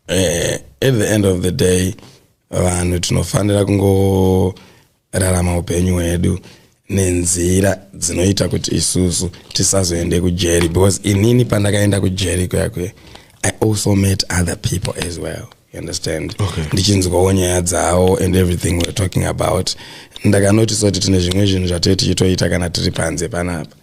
at the end of the day vanhu tinofanira kungorarama upenyu hwedu nenzira dzinoita kuti isusu tisazoende kujeri, because inini pandakaenda kujeri kuyakwe, I also met other people as well, you understand? Okay. Ndichinzwawo nyaya dzavo and everything we're talking about, ndakanotisa kuti tine zvimwe zvinhu zvatee tichitoita kana tiri panze panapa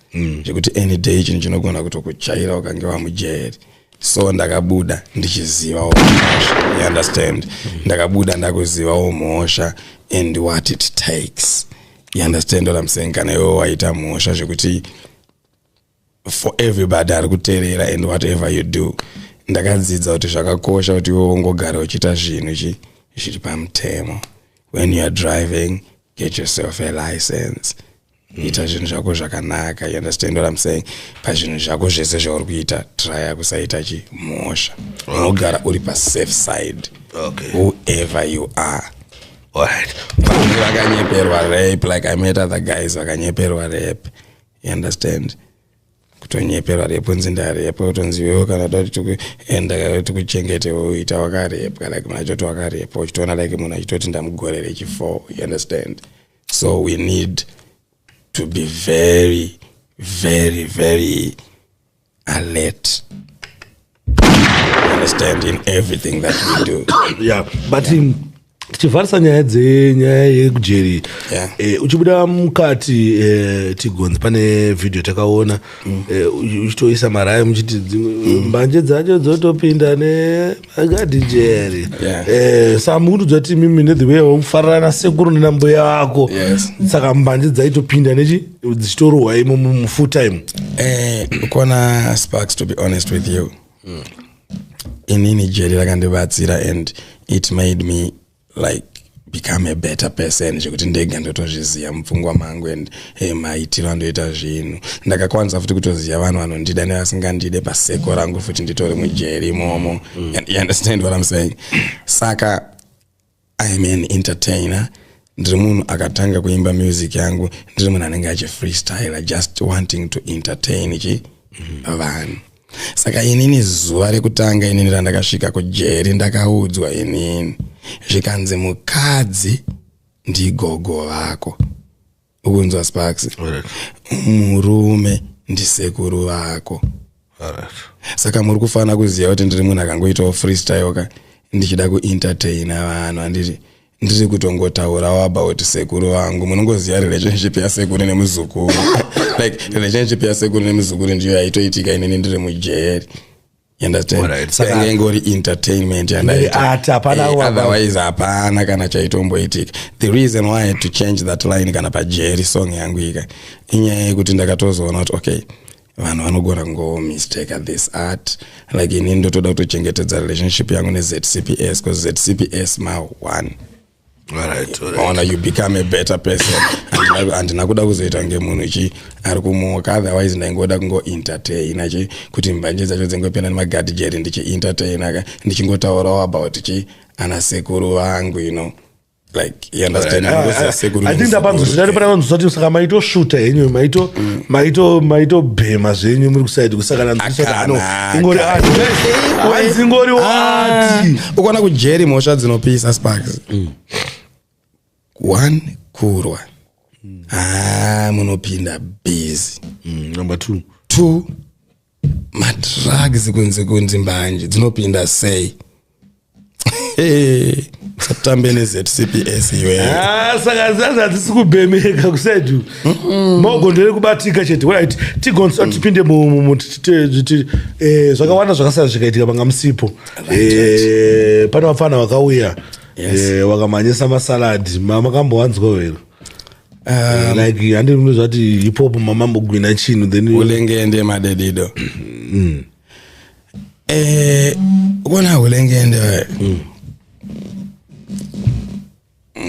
zvekuti any day chinhu chinogona kutokuchaira ukange wamujeri. So ndakabuda ndichizivawo mhosva, you understand? Ndakabuda ndakuzivawo mhosva and what it takes, you understand what I'm saying? Kana iwe waita mhosva, zvekuti for everybody ari kuteerera and whatever you do, ndakadzidza kuti zvakakosha kuti iwe ungogara uchiita zvinhu chi zviri pamutemo. When you are driving, get yourself a license, ita zvinhu zvako zvakanaka, you understand what I'm saying? Pazvinhu zvako zvese zvauri kuita, trya kusaita chimhosva, unogara uri pasafe side, whoever you are. Vamwe vakanyeperwa rape, like I met other guys vakanyeperwa rape, you understand? Kutonyeperwa rape, unzi ndarepwa, kutonzi iwewe kana toda kuti enda tikuchengete uita wakarepwa, like munhu achitoti wakarepwa, uchitoona like munhu achitoti ndamugorere chi4, you understand? So we need to be very, very, very alert, you understand, in everything that we do. Yeah, but tichivharisa nyaya dzenyaya yekujeri, uchibuda mukati, tigonzi pane vhidhiyo takaona uchitoisa maraya muchiti mbanje dzacho dzotopinda nemakadhijeri. Saka mukutoudza kuti mimi nethe way wakufarira nasekuru nenambuya vako, saka mbanje dzaitopinda nechi dzichitorohwa imo mufull time? Kona Sparks, to be honest with you, inini jeri rakandibatsira and it made me like become a better person, zvekuti ndega ndotozviziva mupfungwa mangu and maitiro andoita zvinhu. Ndakakwanisa futi kutoziva vanhu vanondida nevasingandide paseko rangu futi nditori mujeri imomo. You understand what I'm saying? Saka I am an entertainer. Ndiri munhu akatanga kuimba music yangu, ndiri munhu anenge achifreestyler, just wanting to entertain chi vanhu. Saka inini zuva rekutanga inini randakasvika kujeri, ndakaudzwa inini zvikanzi mukadzi ndigogo vako, ukunzwa Sparks? Murume ndisekuru vako. Saka muri kufanira kuziva kuti ndiri munhu akangoitawo freestyle ka, ndichida kuentertaina vanhu, handiti? Ndiri kutongotaurawo about sekuru vangu. Munongoziva relationship yasekuru nemuzukuru, like relationship yasekuru nemuzukuru ndiyo yaitoitika inini ndiri mujeri. You understand? Alright, saka- Yanga ingori entertainment yandaita. Art, hapana Otherwise hapana kana chaitomboitika. The reason why I had to change that line kana pajeri song yangu ika inyaya yekuti ndakatozoona kuti okay, vanhu vanogona kungomistake this art. Like inini ndotoda kutochengetedza relationship yangu neZCPS, because ZCPS ma1. Alright, alright. Ona, you become a better person. Handina kuda kuzoita kunge munhu chi ari kumuka. Otherwise ndaingoda kungoentertaina chi kuti mbanje dzacho dzingopinda nemagadhijeri, ndichientertaina ka, ndichingotaurawo about chi ana sekuru vangu, like, you understand? Ndingoziva sekuru I think nemuzukuru. ndapanzwisisa pane vanzwisisa kuti saka maitosvuta henyu, maitobhema zvenyu muri kuside, kusaka nanzwisisa kuti ano Akanaka. ingori art. Hanzi ingori art. Ukaona kujeri mhosva dzinopisa, Sparks. One, kurwa. Ah, munopinda busy. Number two. Two, madrugs. Kunze kunzi mbanje dzinopinda sei? Satambe neZCPS iwe. Ah, saka zazi hadzisi kubhemeka kuside, mogondere kubatika chete. Right, tigonisa tipinde zvakawanda zvakasara zvikaitika panga musipo. Pane vapfana vakauya, vakamhanyisa masaladi. Makambowanzwa here? Like handi munozvati hip hop mamambogwina chinhu, then Hulengende madedido. Ukona hulengende,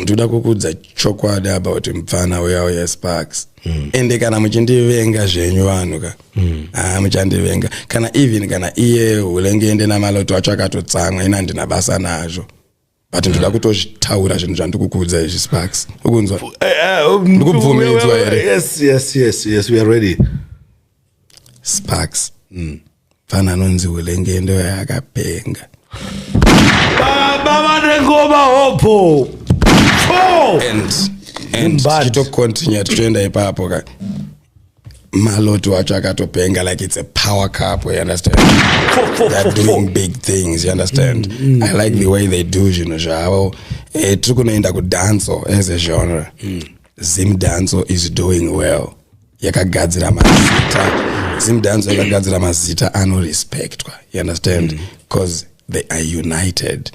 ndoda kukudza chokwadi about mupfana uya uya, Sparks. Ende kana muchindivenga zvenyu vanhu ka, ah, muchandivenga. Kana even kana iye hulengende namaloto acho akatotsamwa, ina handina basa nazvo, but ndoda kutozvitaura zvinhu zvandikukudza izvi, Sparks. Ukunzwa? Ndikubvumidzwa here? Yes, we are ready. Sparks, mfana anonzi hulengende uya akapenga. Baba vane ngoma hopo. Oh! And Zimbabwe. tichitocontinue, tichitoenda ipapo ka, maloti wacho akatopenga. Like, it's a power couple, you understand? Four, four, They're four, doing four. big things, you understand? I like the way they do zvinhu zvavo. Tiri kunoenda kudanso as a genre. Zim danso is doing well. Yakagadzira mazita. Zim danso yakagadzira mazita anorespectwa, you understand? Because they are united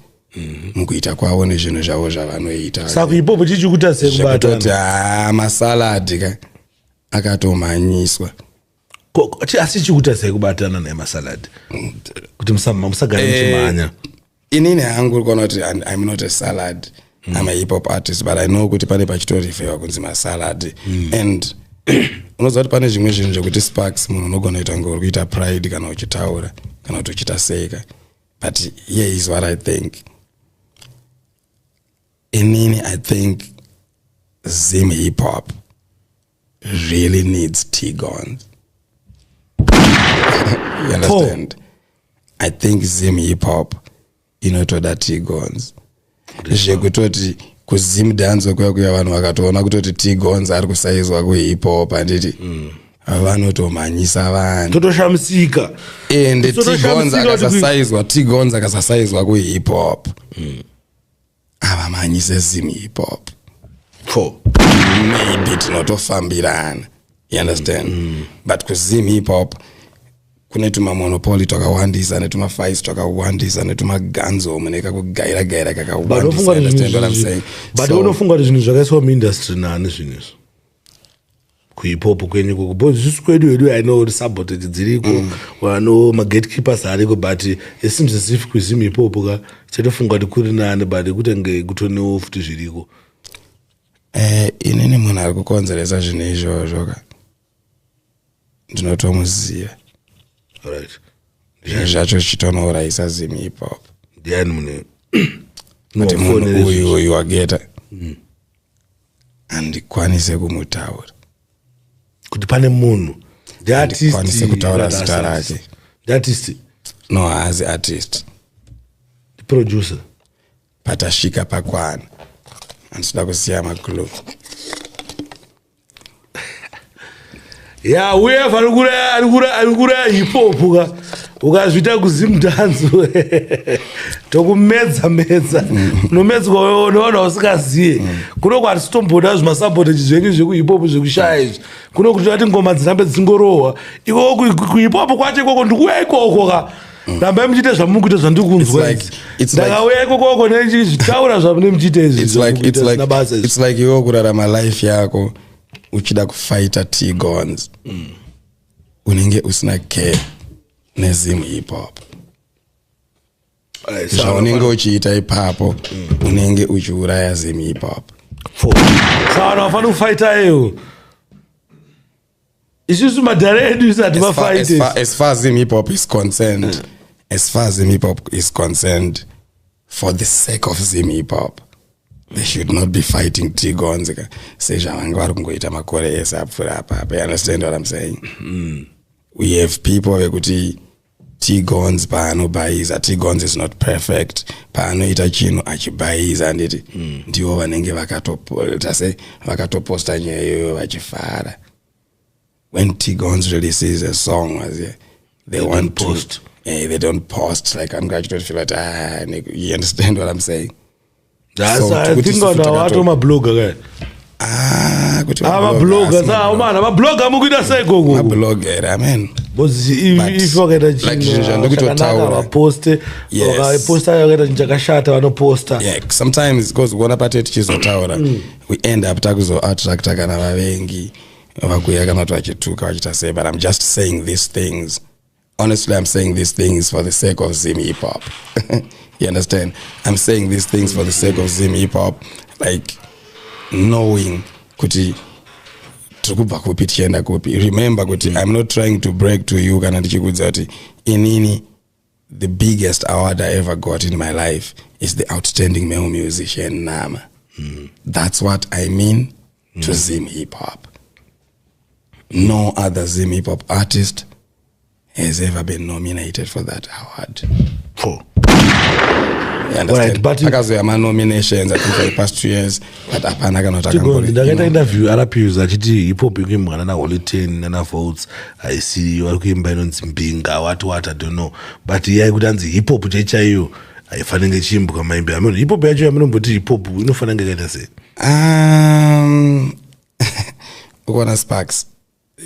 mukuita kwavo nezvinhu zvavo zvavanoita. Saka ipopo chichikuita Zvekutoti sekubatana? haa, masaladi ka akatomhanyiswa. Asi chikuita sekubatana nemasaladi kuti musagare muchimhanya? Inini hangu uri kuona kuti I'm not a salad. I'm a hip hop artist, but I know kuti pane pachitorifewa kunzi masalad. And unoziva kuti pane zvimwe zvinhu zvekuti, Sparks, munhu unogona kuita kunge uri kuita pride kana uchitaura kana kuti uchiita seika, but here is what I think. Inini I think Zim hip hop really needs T-Gons, you understand? I think Zim hip hop inotoda T-Gons, zvekutoti kuZim danso kuya kuya vanhu vakatoona kutoti T-Gons ari kusaizwa kuhip hop, handiti vanotomhanyisa vanhu? Totoshamisika. Ende Totoshamisika T-Gons kuti akasasaizwa, T-Gons akasasaizwa kuhip hop, avamhanyise Zim hip hop. Four. Maybe tinotofambirana, you understand? But kuZim hip hop kune tumamonopoly twakawandisa, netumafights twakawandisa, netumaganzo mune kakugaira gaira But kakawandisa. unofunga kuti Understand what I'm zvinhu saying? but unofunga kuti zvinhu zvakaiswa muindustry nani zvinhu izvi kuhip hop kwenyu ikoko? Because isusu kwedu hedu, I know kuti sabotage dziriko, vano magatekeepers ariko, but it seems as if kuZim hip hop ka chatofunga kuti kuri nani, but kutenge kutonewo futi zviriko. Inini munhu ari kukonzeresa zvinhu izvozvo ka ndinotomuziva. Right. Zvinhu zvacho zvichitonourayisa Zim hip hop. Ndiani mune? Kuti munhu uyu uyu wageta, handikwanise kumutaura. Kuti pane munhu Handikwanise kutaura zita rake. Ndiartist? No, haazi artist. Producer? Patasvika pakwana, handisida kusiya maclue. Ya, uye ari kuraya hip hop ka, ukazviita kuZimdanzo tokumedza medza, unomedzwa nevanhu vasingaziye. Kuno kwatisitomboda zvimasabotage zvenyu zvekuhip hop zvekushaya izvi. Kuno kuti vati ngoma dzirambe dzingorohwa ikoko kuhip hop kwacho ikoko, ndikuuya ikoko ka. Rambai muchiita zvamuri kuita zvandiri kunzwa. It's like- it's like- Ndakauya ikokoko nechizvitaura zvamune muchiita izvi. It's like it's zvisina like basa izvi. it's like iwe kurarama life yako uchida kufighta T-Gons, unenge usina care neZim hip hop. Alright, saka Zvaunenge uchiita ipapo, unenge uchiuraya Zim hip hop. Saka vanhu vafanira kufaita iyo, isusu madhara edu isu As far, as hatimafaite. far, as far as Zim hip hop is concerned, as far as Zim hip hop is concerned, for the sake of Zim hip hop, they should not be fighting T-Gons sezvavange vari kungoita makore ese apfuura apapa. You understand what I'm saying? We have people vekuti T-Gons paanobhayiza, T-Gons is not perfect, paanoita chinhu achibhayiza, handiti? Ndivo vanenge vakatoita se vakatoposta nyaya iyoyo vachifara. When T-Gons releases a song, as they want Don't post. to, they don't post. Like, I'm going to feel like, ah, nigga, you understand what I'm saying? So, I kuti think isusu vanhu ava mablogger kaya. Ah, kuti Mablogger saomana, mablogger mukuita sei gogo? Mablogger, amen. Because But, if vakaita like, zvinhu chinhu zvandikutotaura. chakanaka vaposte, vakaposta, vakaita chinhu chakashata vanoposta. Yeah, sometimes because kuona pate tichizotaura, we end up takuzoattracta kana vavengi vakuya kana kuti vachituka vachiita sei, but I'm just saying these things honestly. I'm saying these things for the sake of Zim hip hop. You understand? I'm saying these things for the sake of Zim hip hop, like knowing kuti tiri kubva kupi tichienda kupi. Remember kuti I'm not trying to break to you kana ndichikuudza kuti inini the biggest award I ever got in my life is the Outstanding Male Musician NAMA. That's what I mean to Zim hip hop. No other Zim hip hop artist has ever been nominated for that award. Four. You understand? Alright, but- Akazoya ma-nominations, I think, for the past 2 years, but hapana kana kuti Tigo, ndakaita interview RPUs achiti hip hop ikuimbwa nana Holy Ten, nana Volts haisiyo, vari kuimba inonzi mbinga, what what, I don't know, but iyai kuti anzi hip hop chaichaiyo haifanenge ichiimbwa maimbi ameno. Hip hop yacho yamunomboti hip hop inofanira kunge yakaita sei? Ukuona, Sparks,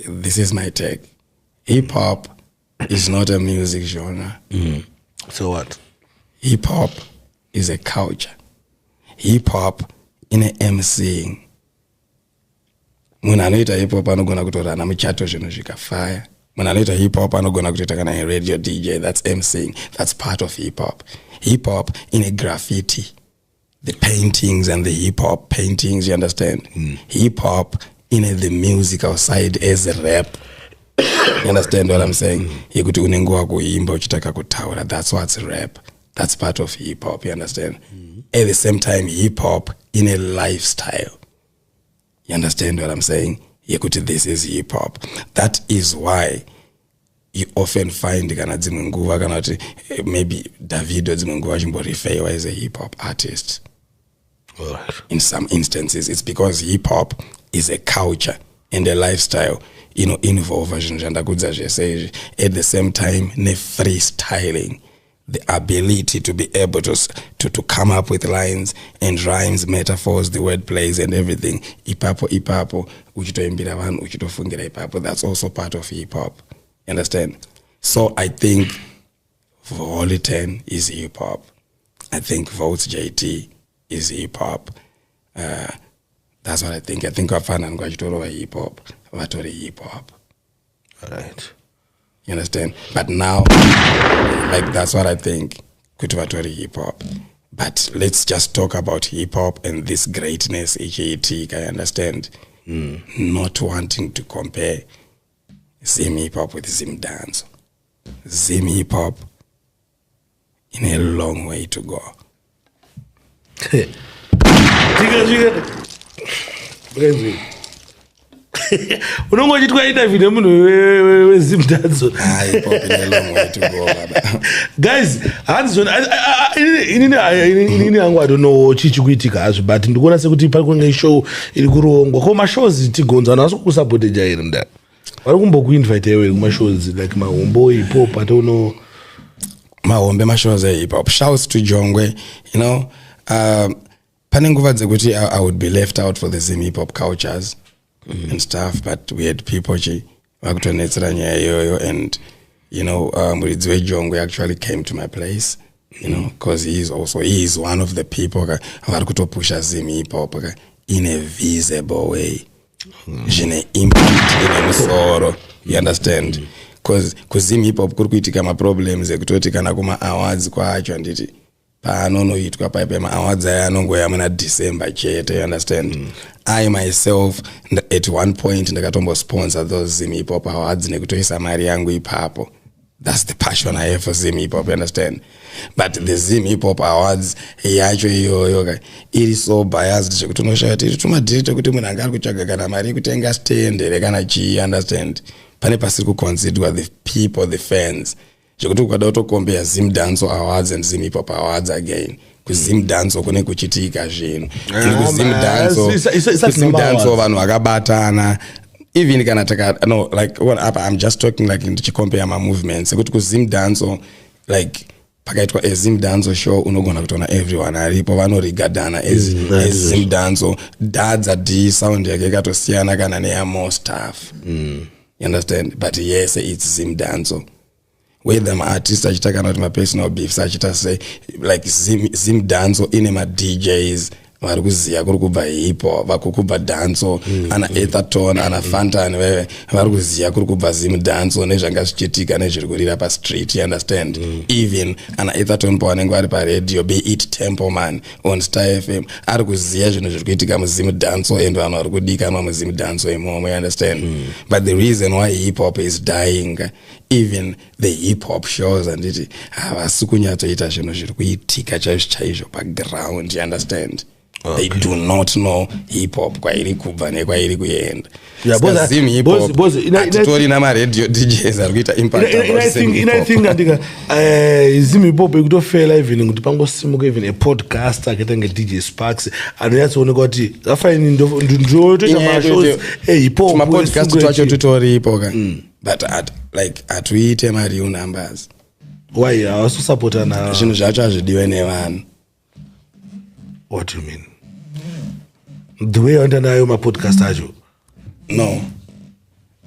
this is my take. Hip hop is not a music genre. So what? Hip hop is a culture. Hip hop ine MCing. Munhu anoita hip hop anogona kutorana muchato zvinhu zvikafaya. Munhu anoita hip hop anogona kutoita kana a radio DJ. That's MCing. That's part of hip hop. Hip hop ine graffiti, the paintings and the hip hop paintings, you understand? Hip hop ine the musical side as a rap. You understand what I'm saying? Yekuti unenge wakuimba uchitaka kutaura. That's what's rap. That's part of hip hop, you understand? At the same time, hip hop in a lifestyle. You understand what I'm saying? Yekuti this is hip hop. That is why you often find kana dzimwe nguva kana kuti maybe Davido dzimwe nguva achimborefewa as a hip hop artist. In some instances, it's because hip hop is a culture and a lifestyle inoinvolva zvinhu zvandakudza zvese izvi, at the same time ne-freestyling, the ability to be able to come up with lines and rhymes, metaphors, the word plays and everything ipapo ipapo, uchitoimbira vanhu uchitofungira ipapo. That's also part of hip hop, you understand? So I think Holy 10 is hip hop. I think Votes JT is hip hop. That's what I think. I think vafana vachitorova hip hop vatori hip hop. Alright. You understand? But now, like, that's what I think, kuti vatori hip hop. But let's just talk about hip hop and this greatness ichiitika, I understand? Not wanting to compare Zim hip hop with Zim dance, Zim hip hop in a long way to go. Tikasvika Brenzwi. Unonge uchitwa interview nemunhu weZimdancehall. Ah, hip hop in a long way to go, baba. Guys, hanzi zvona inini hangu, I don't know chii chikuitika hazvo, but ndikuona sekuti pari kunge show iri kurongwa. Ko mashows, Tigonza, vanhu vasi kukusapoteja here mudara? Vari kumbokuinvite iwe kumashows like mahombo hip hop atouno? Mahombe mashows ehip hop, shouts to Jongwe. Pane nguva dzekuti I would be left out for the Zim hip hop cultures and stuff, but we had people chi vakutonetsera nyaya iyoyo and Muridzi wejongwe actually came to my place, because he is one of the people ka vari kutopusha Zim hip hop ka in a visible way, zvine impact, ine musoro, you understand? Because kuZim hip hop kuri kuitika maproblems ekutoti kana kuma-awards kwacho, handiti, paanonoitwa paipa, maawards aya anongoya muna December chete, you understand? I myself at one point ndakatombosponsor those Zim Hip Hop Awards nekutoisa mari yangu ipapo. That's the passion I have for Zim hip hop, you understand? But the Zim Hip Hop Awards yacho iyoyo ka iri so biased zvekuti unoshaya kuti iri tumadhiri tekuti munhu anga ari kutsvaga kana mari yekutenga stand here kana chii, you understand? Pane pasiri kuconsiderwa the people, the fans, zvekuti ukada kutocompare Zim Dancehall Awards and Zim Hip Hop Awards, again kuZim Dancehall kune kuchitika zvinhu. And kuZim Dancehall, It's kuZim Dancehall awards. Vanhu vakabatana. Even kana taka, no, like, well, apa I'm just talking like ndichicompare mamovements ekuti kuZim Dancehall, like pakaitwa aZim Dancehall show, unogona kutoona everyone aripo vanorigadhana as, as Zim Dancehall. Dadza D sound yake ikatosiyana kana neyamo stuff, you understand? But yes, it's Zim Dancehall. Whether maartist achiita kana kuti mapersonal beefs achiita sei, like Zim Dancehall ine maDJs vari kuziva kuri kubva hip hop, kuri kubva dancehall, ana Etherton, ana Fantan, veve vari kuziva kuri kubva Zim Dancehall nezvanga zvichiitika nezviri kurira pastreet, you understand? Even ana Etherton pavanenge vari paradio, be it Templeman on Star FM, ari kuziva zvinhu zviri kuitika muZim Dancehall and vanhu vari kudikanwa muZim Dancehall imomo, you understand? But the reason why hip hop is dying, even the hip hop shows, handiti, havasi kunyatsoita zvinhu zviri kuitika chaizvo chaizvo paground, you understand? They do not know hip hop kwairi kubva nekwairi kuenda. Yeah, Saka Zim hip hop hatitorina maradio DJs ari kuita impact about Zim hip I hop. think andika Zim hip hop ikutofela even kuti pangosimuka even a podcast akaita nge DJ Sparks anonyatsooneka kuti afaini ndotoita Inyaya mashows yekuti ehip hop. tumapodcast twacho tutoripo ka, but like hatuite mareal numbers. Why havasi kusapotana? Zvinhu zvacho hazvidiwe nevanhu. What do you mean? The way aoenda nayo mapodcast acho? No,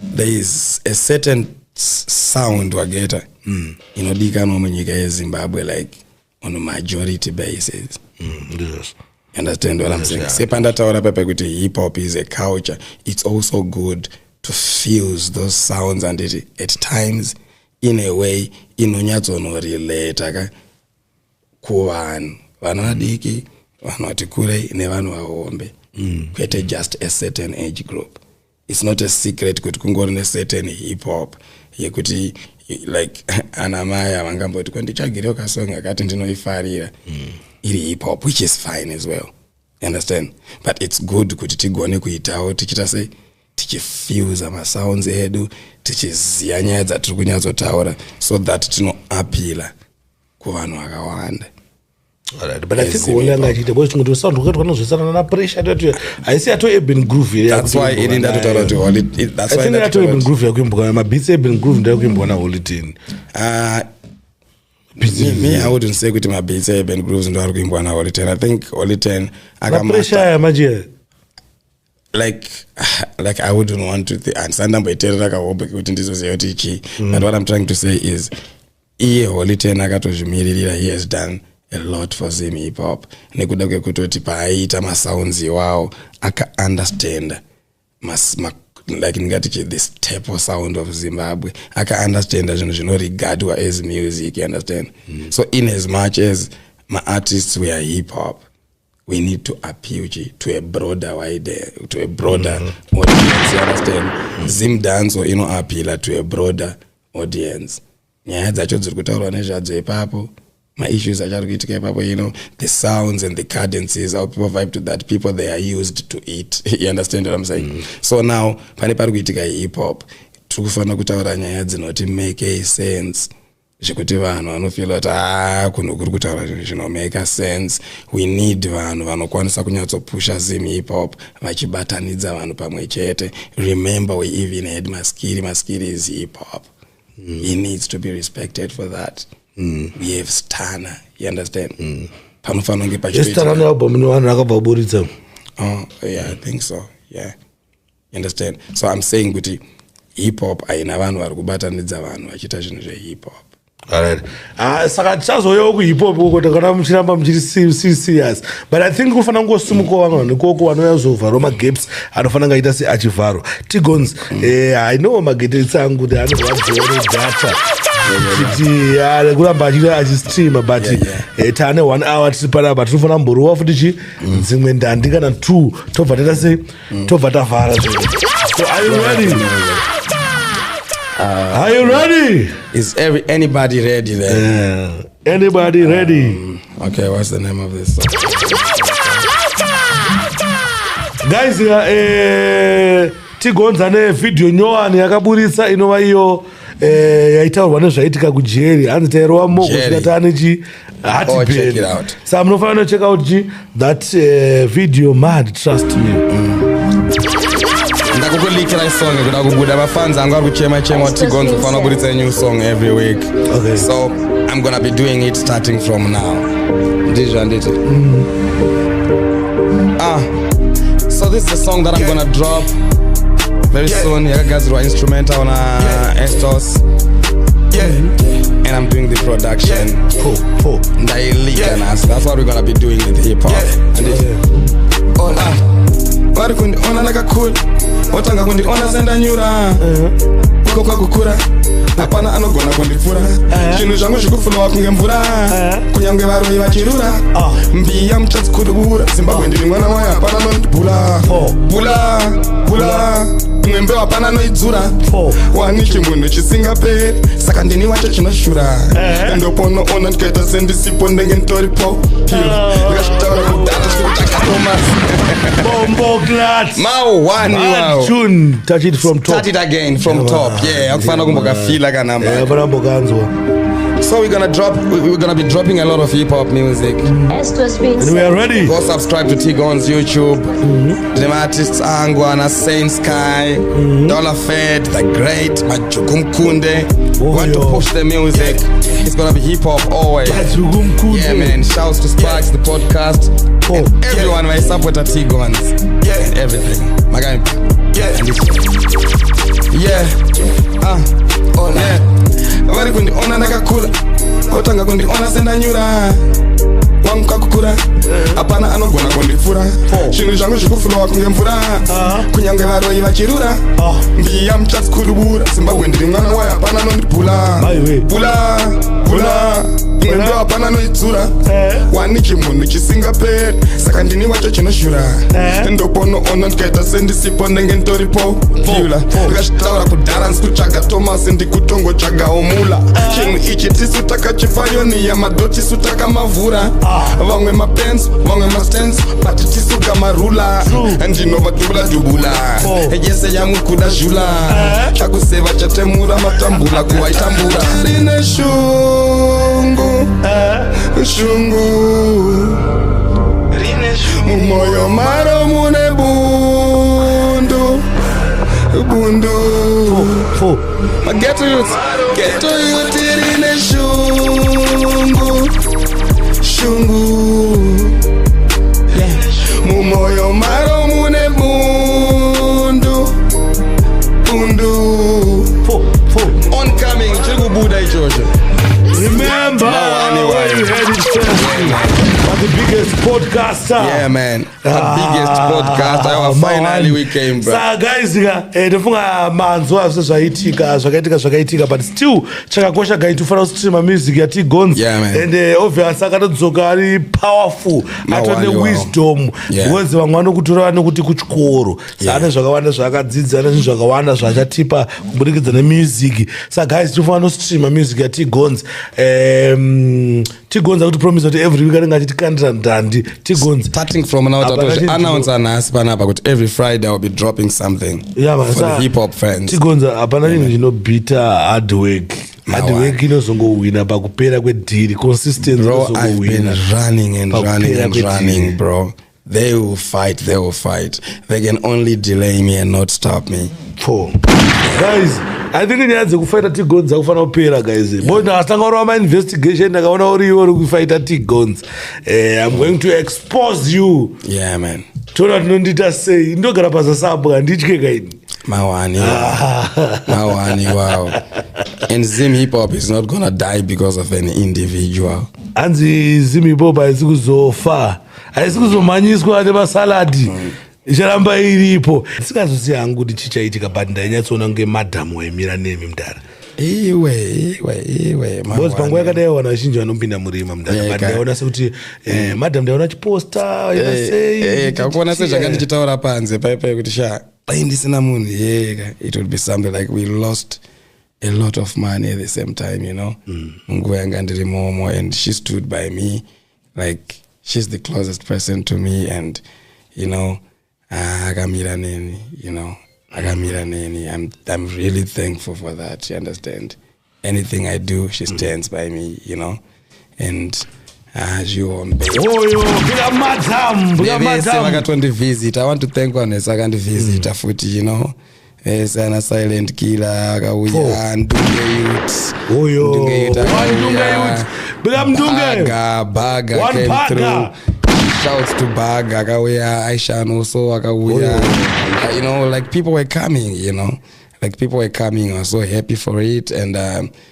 there is a certain sound wageta inodikanwa munyika yeZimbabwe, like on a majority basis. Ndizvozvo. You understand what I'm saying? Sepandataura pepe kuti hip hop is a culture, it's also good to fuse those sounds and it at times in a way inonyatsonorelata ka kuvanhu, vanhu vadiki, vanhu vati kurei nevanhu vahombe, kwete just a certain age group. It's not a secret kuti kungori necertain hip hop yekuti like ana mai havangamboti kwanditsvagirewo kasong akati ndinoifarira iri hip hop, which is fine as well, you understand? But it's good kuti tigone kuitawo tichiita sei, tichifusa masounds edu, tichiziva nyaya dzatiri kunyatsotaura so that tinoappeala kuvanhu vakawanda. Alright, but I think Zim Holy hip anga hop. achiita because chingoti sound wakati wanozwisana na pressure tati haisi yato urban groove here. That's why ini ndatotaura kuti Holy, that's I why think yato ndatotaura urban kuti groove yakuimbwa, mabeats urban groove ndakuimbwa na Holy Ten. Ah, me, I wouldn't say kuti mabeats eurban grooves ndo ari kuimbwa naHoly Ten. I think Holy Ten Na pressure akamasta aya manje. Like I wouldn't want to handisati ndamboiteerera kahombe kekuti ndizoziva kuti chii, but what I'm trying to say is iye Holy Ten akatozvimiririra. He has done a lot for Zim hip hop nekuda kwekutoti paaiita masounds iwawo akaunderstanda like ndingati chi the staple sound of Zimbabwe, akaunderstanda zvinhu zvinoregardwa as music, you understand? So in as much as maartists we are hip hop, we need to appeal to a broader wide to a broader audience, you understand? Zim Dancehall inoappeala to a broader audience. Nyaya dzacho dziri kutaurwa nezvadzo ipapo, maissues acho ari kuitika ipapo, the sounds and the cadences, how people vibe to that, people, they are used to it, you understand what I'm saying? So now pane pari kuitika hip hop, tiri kufanira kutaura nyaya dzinoti make a sense zvekuti vanhu vanofeela kuti a kunhu kuri kutaura zvinhu zvinomake sense. We need vanhu vanokwanisa kunyatsopusha Zim hip hop vachibatanidza vanhu pamwe chete. Remember, we even had Maskiri. Maskiri is hip hop. He needs to be respected for that. We have Stunner, you understand? Panofanira kunge Stunner pachitoitika nealbum nevanhu akabva kuburitsa. Oh, yeah, I think so. Yeah. You understand? So I'm saying kuti Hip hop haina vanhu vari kubatanidza vanhu vachiita zvinhu zvehip hop. Alright. Ah, saka tichazouyawo kuhip hop ikoko, takana muchiramba muchiri serious, but I think kufanira kungosimukawo vamwe vanhu ikoko vanouya kuzovharawo magaps anofanira kunge aita seachivharwa. Tigons, I know magetsi angu kuti anorwadziwa nedata kuti kuramba achistreama, but taane one hour tiri panapa, tinofanira kumborova futi chi dzimwe ndandi kana two, tobva taita sei, tobva tavhara. So are you ready? Are you ready? Is anybody ready there? Yeah. Anybody ready? Okay, what's the name of this song? Guys, Tigonza nevideo nyowani yakaburitsa, inova iyo yaitaurwa nezvaitika kujeri. Hanzi tairova moko Jerry. kusvika taane chi Oh, check it out. Saka munofanira check out chi that video, mad, trust me. Ndakukulikira isong kuda kubuda. Mafans angu ari kuchema chema kuti Gonzo kufanira kuburitsa a new song every week. So I'm gonna be doing it starting from now. Ndizvo handiti? Ah, so this is a song that I'm gonna drop very soon. Yakagadzirwa instrumental na Estos and I'm doing the production. Po, po. Ndailika nhasi. That's what we're gonna be doing with hip hop. Handiti? Ah, vari kundiona ndakakura, votanga kundiona sendanyura uko kwakukura, hapana anogona kundipfura. Zvinhu zvangu zvikuflowa kunge mvura, kunyange varoyi vachirura. Mbiya muchadzikurura Zimbabwe, ndiri mwana wayo, hapana anondibhula. Po. Bhula bhula, imwe mbeu hapana anoidzura. Po. Wani chimunhu chisingaperi, saka ndini wacho chinoshura. Ndoponoona ndikaita sendisipo, ndenge nditoripo. Ndikazvitaura kudhata chikutsvaka Thomas. Bombo clat. Mawani. Mad Wow. tune, touch it from top. Start it again from top. Yeah, akufanira kumbokafila kanamba. Hapana kumbokanzwa. So we're gonna be dropping a lot of hip hop music. Estos Beats. And we are ready. Go subscribe to Tigon's YouTube. Ndine artists angu ana Saint Sky, Dollar Fed, The Great, Majukumkunde. Oh, Want to yo. push the music. It's gonna be hip hop always. Majukumkunde. Yeah, man. Shouts to Sparks, the podcast. Oh. And everyone my supporter Tigons. And everything. Magai. Yeah. Ah. Yeah. Vari kundiona ndakakura, votanga kundiona sendanyura wangu kakukura, hapana anogona kundipfura. Zvinhu zvangu zvikuflowa kunge mvura, kunyange varoyi vachirura. Mbiya muchadzikurubura Zimbabwe, ndiri mwana wayo, hapana anondibhula. Maiwe. Bhula bhula, imwe mbeu hapana anoidzura. Wani chimunhu chisingaperi, saka ndini wacho chinoshura. Ndoponoona ndikaita sendisipo, ndenge nditoripo pula. Ndikazvitaura kudhara, ndisi kutsvaga Thomas, ndikutongotsvagawo mula. Chinhu ichi tisu takachipayoniya, madhotisu takamavhura. Vamwe mapens, vamwe mastens, but tisu kamarula. Ndinovadubula dubula. Yese yamukuda zhula, chakuseva chatemura matambura kuwaitambura. Rine shungu shungu, mumwoyo maro mune bundu bundu. Four. Ghetto youth, ghetto youth rine shungu shungu, mumwoyo maro mune bundu bundu. Four. Four. Oncoming, chiri kubuda ichocho. Remember Mawani where you wayo. heard it first. On the biggest podcaster. Yeah, man, the biggest podcast. Aiwa, finally we came back. Saka guys ka, tofunga manzwa zvese zvaitika, zvakaitika zvakaitika, but still chakakosha guys, tofanira kustreama music yaTigons. Yeah, man. And obviously akatodzoka ari powerful, Mawani atone wawo. wisdom, because vamwe vanokutora nekuti kuchikoro, saka ane zvakawanda zvaakadzidza, ane zvinhu zvakawanda zvaachatipa kuburikidza nemusic. Saka guys, tofanira kustreama music yaTigons. Tigonz akuti promise kuti every week anenge achitikandira ndandi Tigonz. Starting from now, Apa tatozvi announce nhasi panapa kuti every Friday I'll be dropping something Yeah, man, for the hip hop fans. Tigonza, hapana chinhu chinobhita hard work. Hard Mawa. work inozongowina pakupera kwedhiri. Consistency Bro, I've been inozongowina running and pakupera running and kwedhiri. running, bro. They will fight, they will fight. They can only delay me and not stop me. Four. Guys, I think nyaya dzekufaita Tigons dzakufanira kupera, guys, bo ndakatanga kurova mainvestigation, ndakaona uri iwe uri kufaita Tigons. I'm going to expose you. Yeah, man. Toona tinondiita sei. Ndogara pasasabwa, handitye kaini. Mawani, mawani, wow. And Zim hip hop is not gonna die because of any individual. Hanzi Zim hip hop haisi kuzofa, haisi kuzomhanyiswa nemasaladi, icharamba iripo. Ndisingazozivi hangu kuti chichaitika, but ndainyatsoona kunge madhamu waimira nemi, mudhara. Iwe, iwe, iwe. Because panguva yakadai vanhu vazhinji vanopinda murima, mudhara. Yeah, but ndaiona sekuti madhamu, ndaiona achiposta sei. Kakuona sezvanga ndichitaura panze paipai kuti sha, dai ndisina munhu yeka, it would be something like we lost a lot of money at the same time, munguva yanga ndiri momo, and she stood by me like she's the closest person to me and akamira neni, akamira neni. I'm really thankful for that, you understand? Anything I do, she stands by me, and zvihombe. Oyo, big madam, big Vese madam. Vakatondivhizita. I want to thank vanhu vese vakandivhizita futi, vese ana Silent Killer akauya, Ndunge Youth. Oyo, Ndunge Youth one Ndunge akauya. Youth. Big up Ndunge. Baga, Baga One came Baga. through. Shouts to Baga akauya, Aishan also akauya. Like people were coming, like people were coming. I was so happy for it. And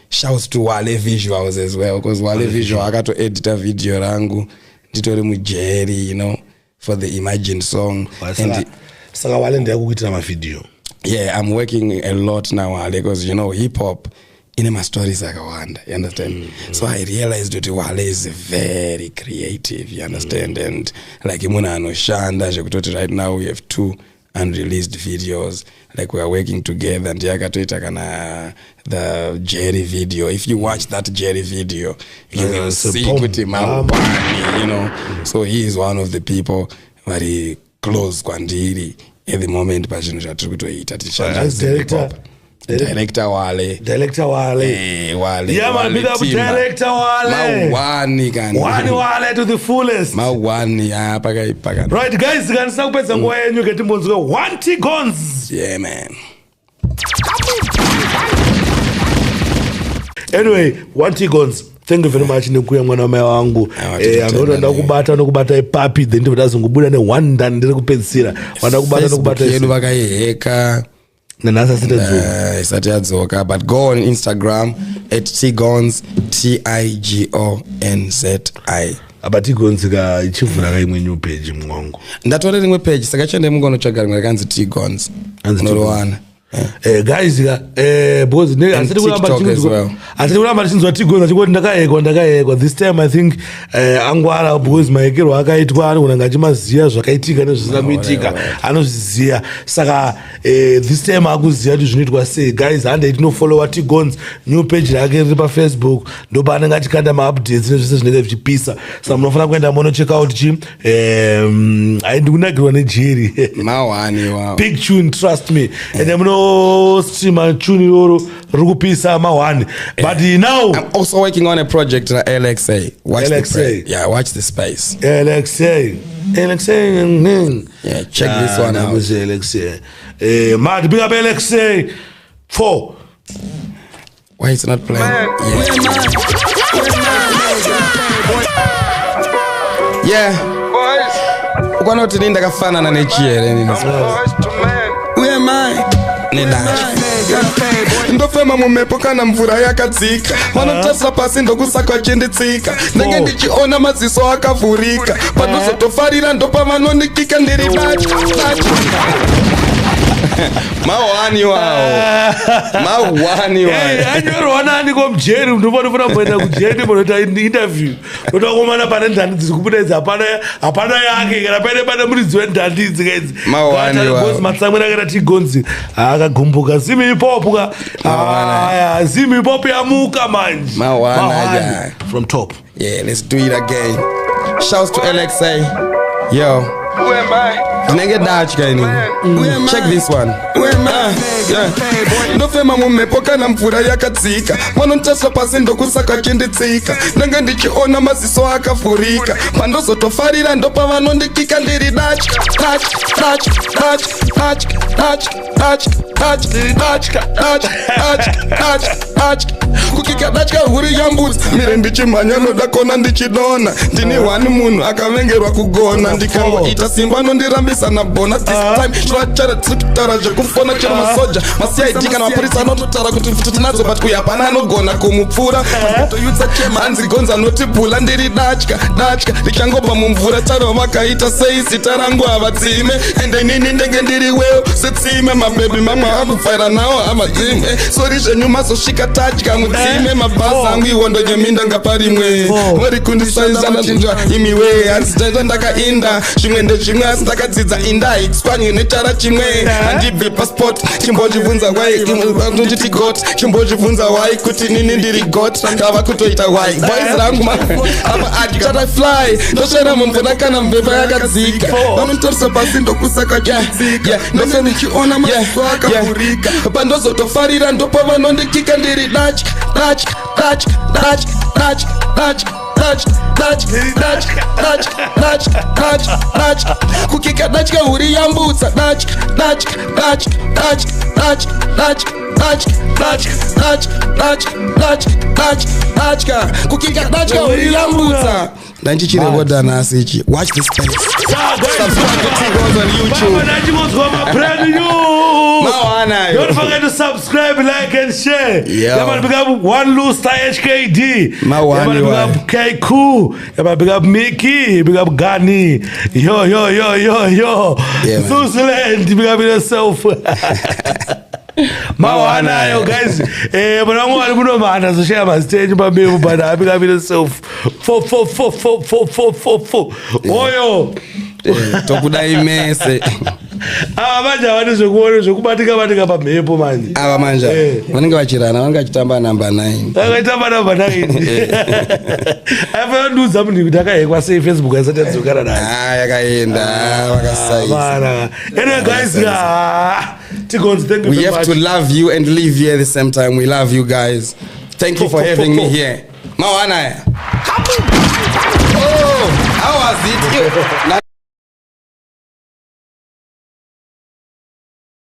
shouts to Wale Visuals as well, because Wale Visual akatoedita video rangu nditori mujeri, for the Imagine song. And Saka Wale ndiyakukuitira mavhidhiyo? Yeah, I'm working a lot now, Wale, because hip hop ine mastories akawanda, you understand? So I realized kuti Wale is very creative, you understand? And like munhu anoshanda zvekutoti right now we have two unreleased videos, like we are working together. Ndiye akatoita kana the Jerry video. If you watch that Jerry video, you will It's a see bomb. kuti mawani. So he is one of the people vari close kwandiri at the moment pazvinhu zvatiri kutoita tichishanda. As director, Director Wale. Director Wale. Eh, Wale. Yeah, man, Wale big up Timba. Director Wale. Mawani kani. One Wale to the fullest. Mawani, ah, pakaipa kani. Right guys, kanisina kupedza nguva yenyu, ketimbonzwe One T Gons. Yeah, man. Anyway, One T Gons, thank you very much nekuuya, mwana wamai wangu. Aiwa, Anoda tinotenda. ndakubata nokubata ipapi? Then ndibva tazongobuda neone ndani ndiri kupedzisira wanda kubata Facebook nokubata. yedu vakaiheka. Nanhasi asitadzoka. Isati yadzoka, but go on Instagram @Tigons, Tigonzi. Apa Tigons ka, ichivhura kaimwe new page mwangu. Ndatore rimwe page, saka chiende mungonotsvaga rimwe rakanzi Tigons. Hanzi. Unoriwana. Guys ka, because And TikTok as well. Hatiri kuramba tichinzwa Tigons achingoti ndakahekwa, ndakahekwa. This time I think angwara, because mahekerwo akaitwa anogona kunge achimaziva zvakaitika nezvisina kuitika, anozviziva. Saka this time akuziva kuti zvinoitwa sei. Guys, handei tinofollowa Tigons, new page rake riri paFacebook, ndopaanenge achikanda maupdates nezvese zvinenge zvichipisa. Saka munofanira kuenda monocheck out chi haindi kunakirwa nejeri. Mawani wow. Big tune, trust me. Ende munostreama tune iroro, riri kupisa ma1. But now I'm also working on a project na LXA. Watch LXA. The yeah, watch the space. LXA, LXA. Yeah, check this one out. LXA, mad big up LXA 4. Why it's not playing? Yeah. Ukwana kuti ini ndakafanana nechi here nini? Who am I? Nedachi. Ndofema mumhepo kana mvura yakadzika, vanotarisa pasi ndokusaka vachinditsika. Ndenge ndichiona maziso akavhurika, panozotofarira ndopavanonikika. Ndiri dachi dachi. Mawani wawo. Mawani wawo. Anyorwa nani komujeri? Ndinofanira kumboenda kujeri, ndimbonoita interview. Ndoda kuomana pane ndandi dziri kubuda idzi, hapana, hapana yake kana paine pane muridzi wendandi idzi kaidzi. Mawani wawo. Matsamwira akaita Tigonzi akagumbuka. Zim hip hop ka. Mawani. Aya, Zim hip hop yamuka manje. Mawani, Mawani. yeah. From top. Yeah, let's do it again. Shouts to LXA. Yo. Ndinenge dachi kaini. Check this one. Yeah. Ndofema mumhepo kana mvura yakadzika, vanotarisa pasi ndokusaka vachinditsika. Ndenge ndichiona maziso akavhurika, pandozotofarira ndopavanondikika. Ndiri dachi dachi dachi dachi dachi dachi dachi dachi, ndiri datya dachi dachi dachi dachi. Kukika datya huri yambutsa, mire ndichimhanya noda kona ndichidona. Ndini one munhu akavengerwa kugona, ndikangoita simba nondirambisa nabhona. This time chirachara tiri kutaura zvekufona, chero masoja, maCID kana mapurisa anototaura kuti futi tinadzo, but uyu hapana anogona kumupfura. Toyutsa chema hanzi gonza notibhula. Ndiri datya, datya richangobva mumvura. Taro vakaita sei zita rangu havadzime, ende inini ndenge ndiri wewo setsime. Mabebi mamwe akupfaira nawo havadzime. Sorry zvenyu, mazosvika tatya mudzime. Mabhazi angu iwondo nyeminda ngaparimwe. Vari kundisaizana imiwe, hanzi taita ndakainda zvimwe ndezvimwe, asi ndakadzidza inda itswanywe nechara chimwe. Handibve passport, chimbozvibvunza why nditi got, chimbozvibvunza why kuti nini ndiri got. Ndava kutoita why boys rangu apa adya fly, ndosvera mumvura kana mbepa yakadzika. Vanotarisa pasi ndokusaka chitsika, ndose ndichiona maziso akavhurika. Pandozotofarira ndopavanondikika. Ndiri datya, datya, datya, datya, datya, datya, datya, datya, datya, datya, datya, datya, datya. Kukika datya huri yambutsa. Datya, datya, datya, datya, datya, datya, datya, datya, datya, datya, datya, datya, datya. Kukika datya huri yambutsa. Ndandichirekodha nhasi ichi. Watch this space. Subscribe to T-Gonz on YouTube. Baba, brand new. Mawana. Don't forget to subscribe, like, and share. Yo. Yeah, man, big up One Loose HKD. Mawana, Yeah, man, big why. up K Cool. Yeah, man, big up Mickey. Big up Gani. Yo, yo, yo, yo, yo. Yeah, man. Zeusland, big up yourself. Mawana yo guys, eh, mwana wangu vari munomhanda zoshaya mazita pambepo, but big up yourself. Four four four four four four four four. Oyo. Tokudai mese. Ava manje havani zvekuona zvekubatika batika pamhepo manje. Ava manje vanenge vachirana, vanenge vachitamba namba 9. Akaitamba namba 9. Aifanira kundiudza munhu kuti akahekwa sei Facebook asati adzokana naye. Ah, yakaenda vakasaisa. Mana. Anyway guys, ah, T-Gonz, thank you We very have much. to love you and leave here at the same time. We love you guys. Thank you for having me here. Mawana. Oh, how was it?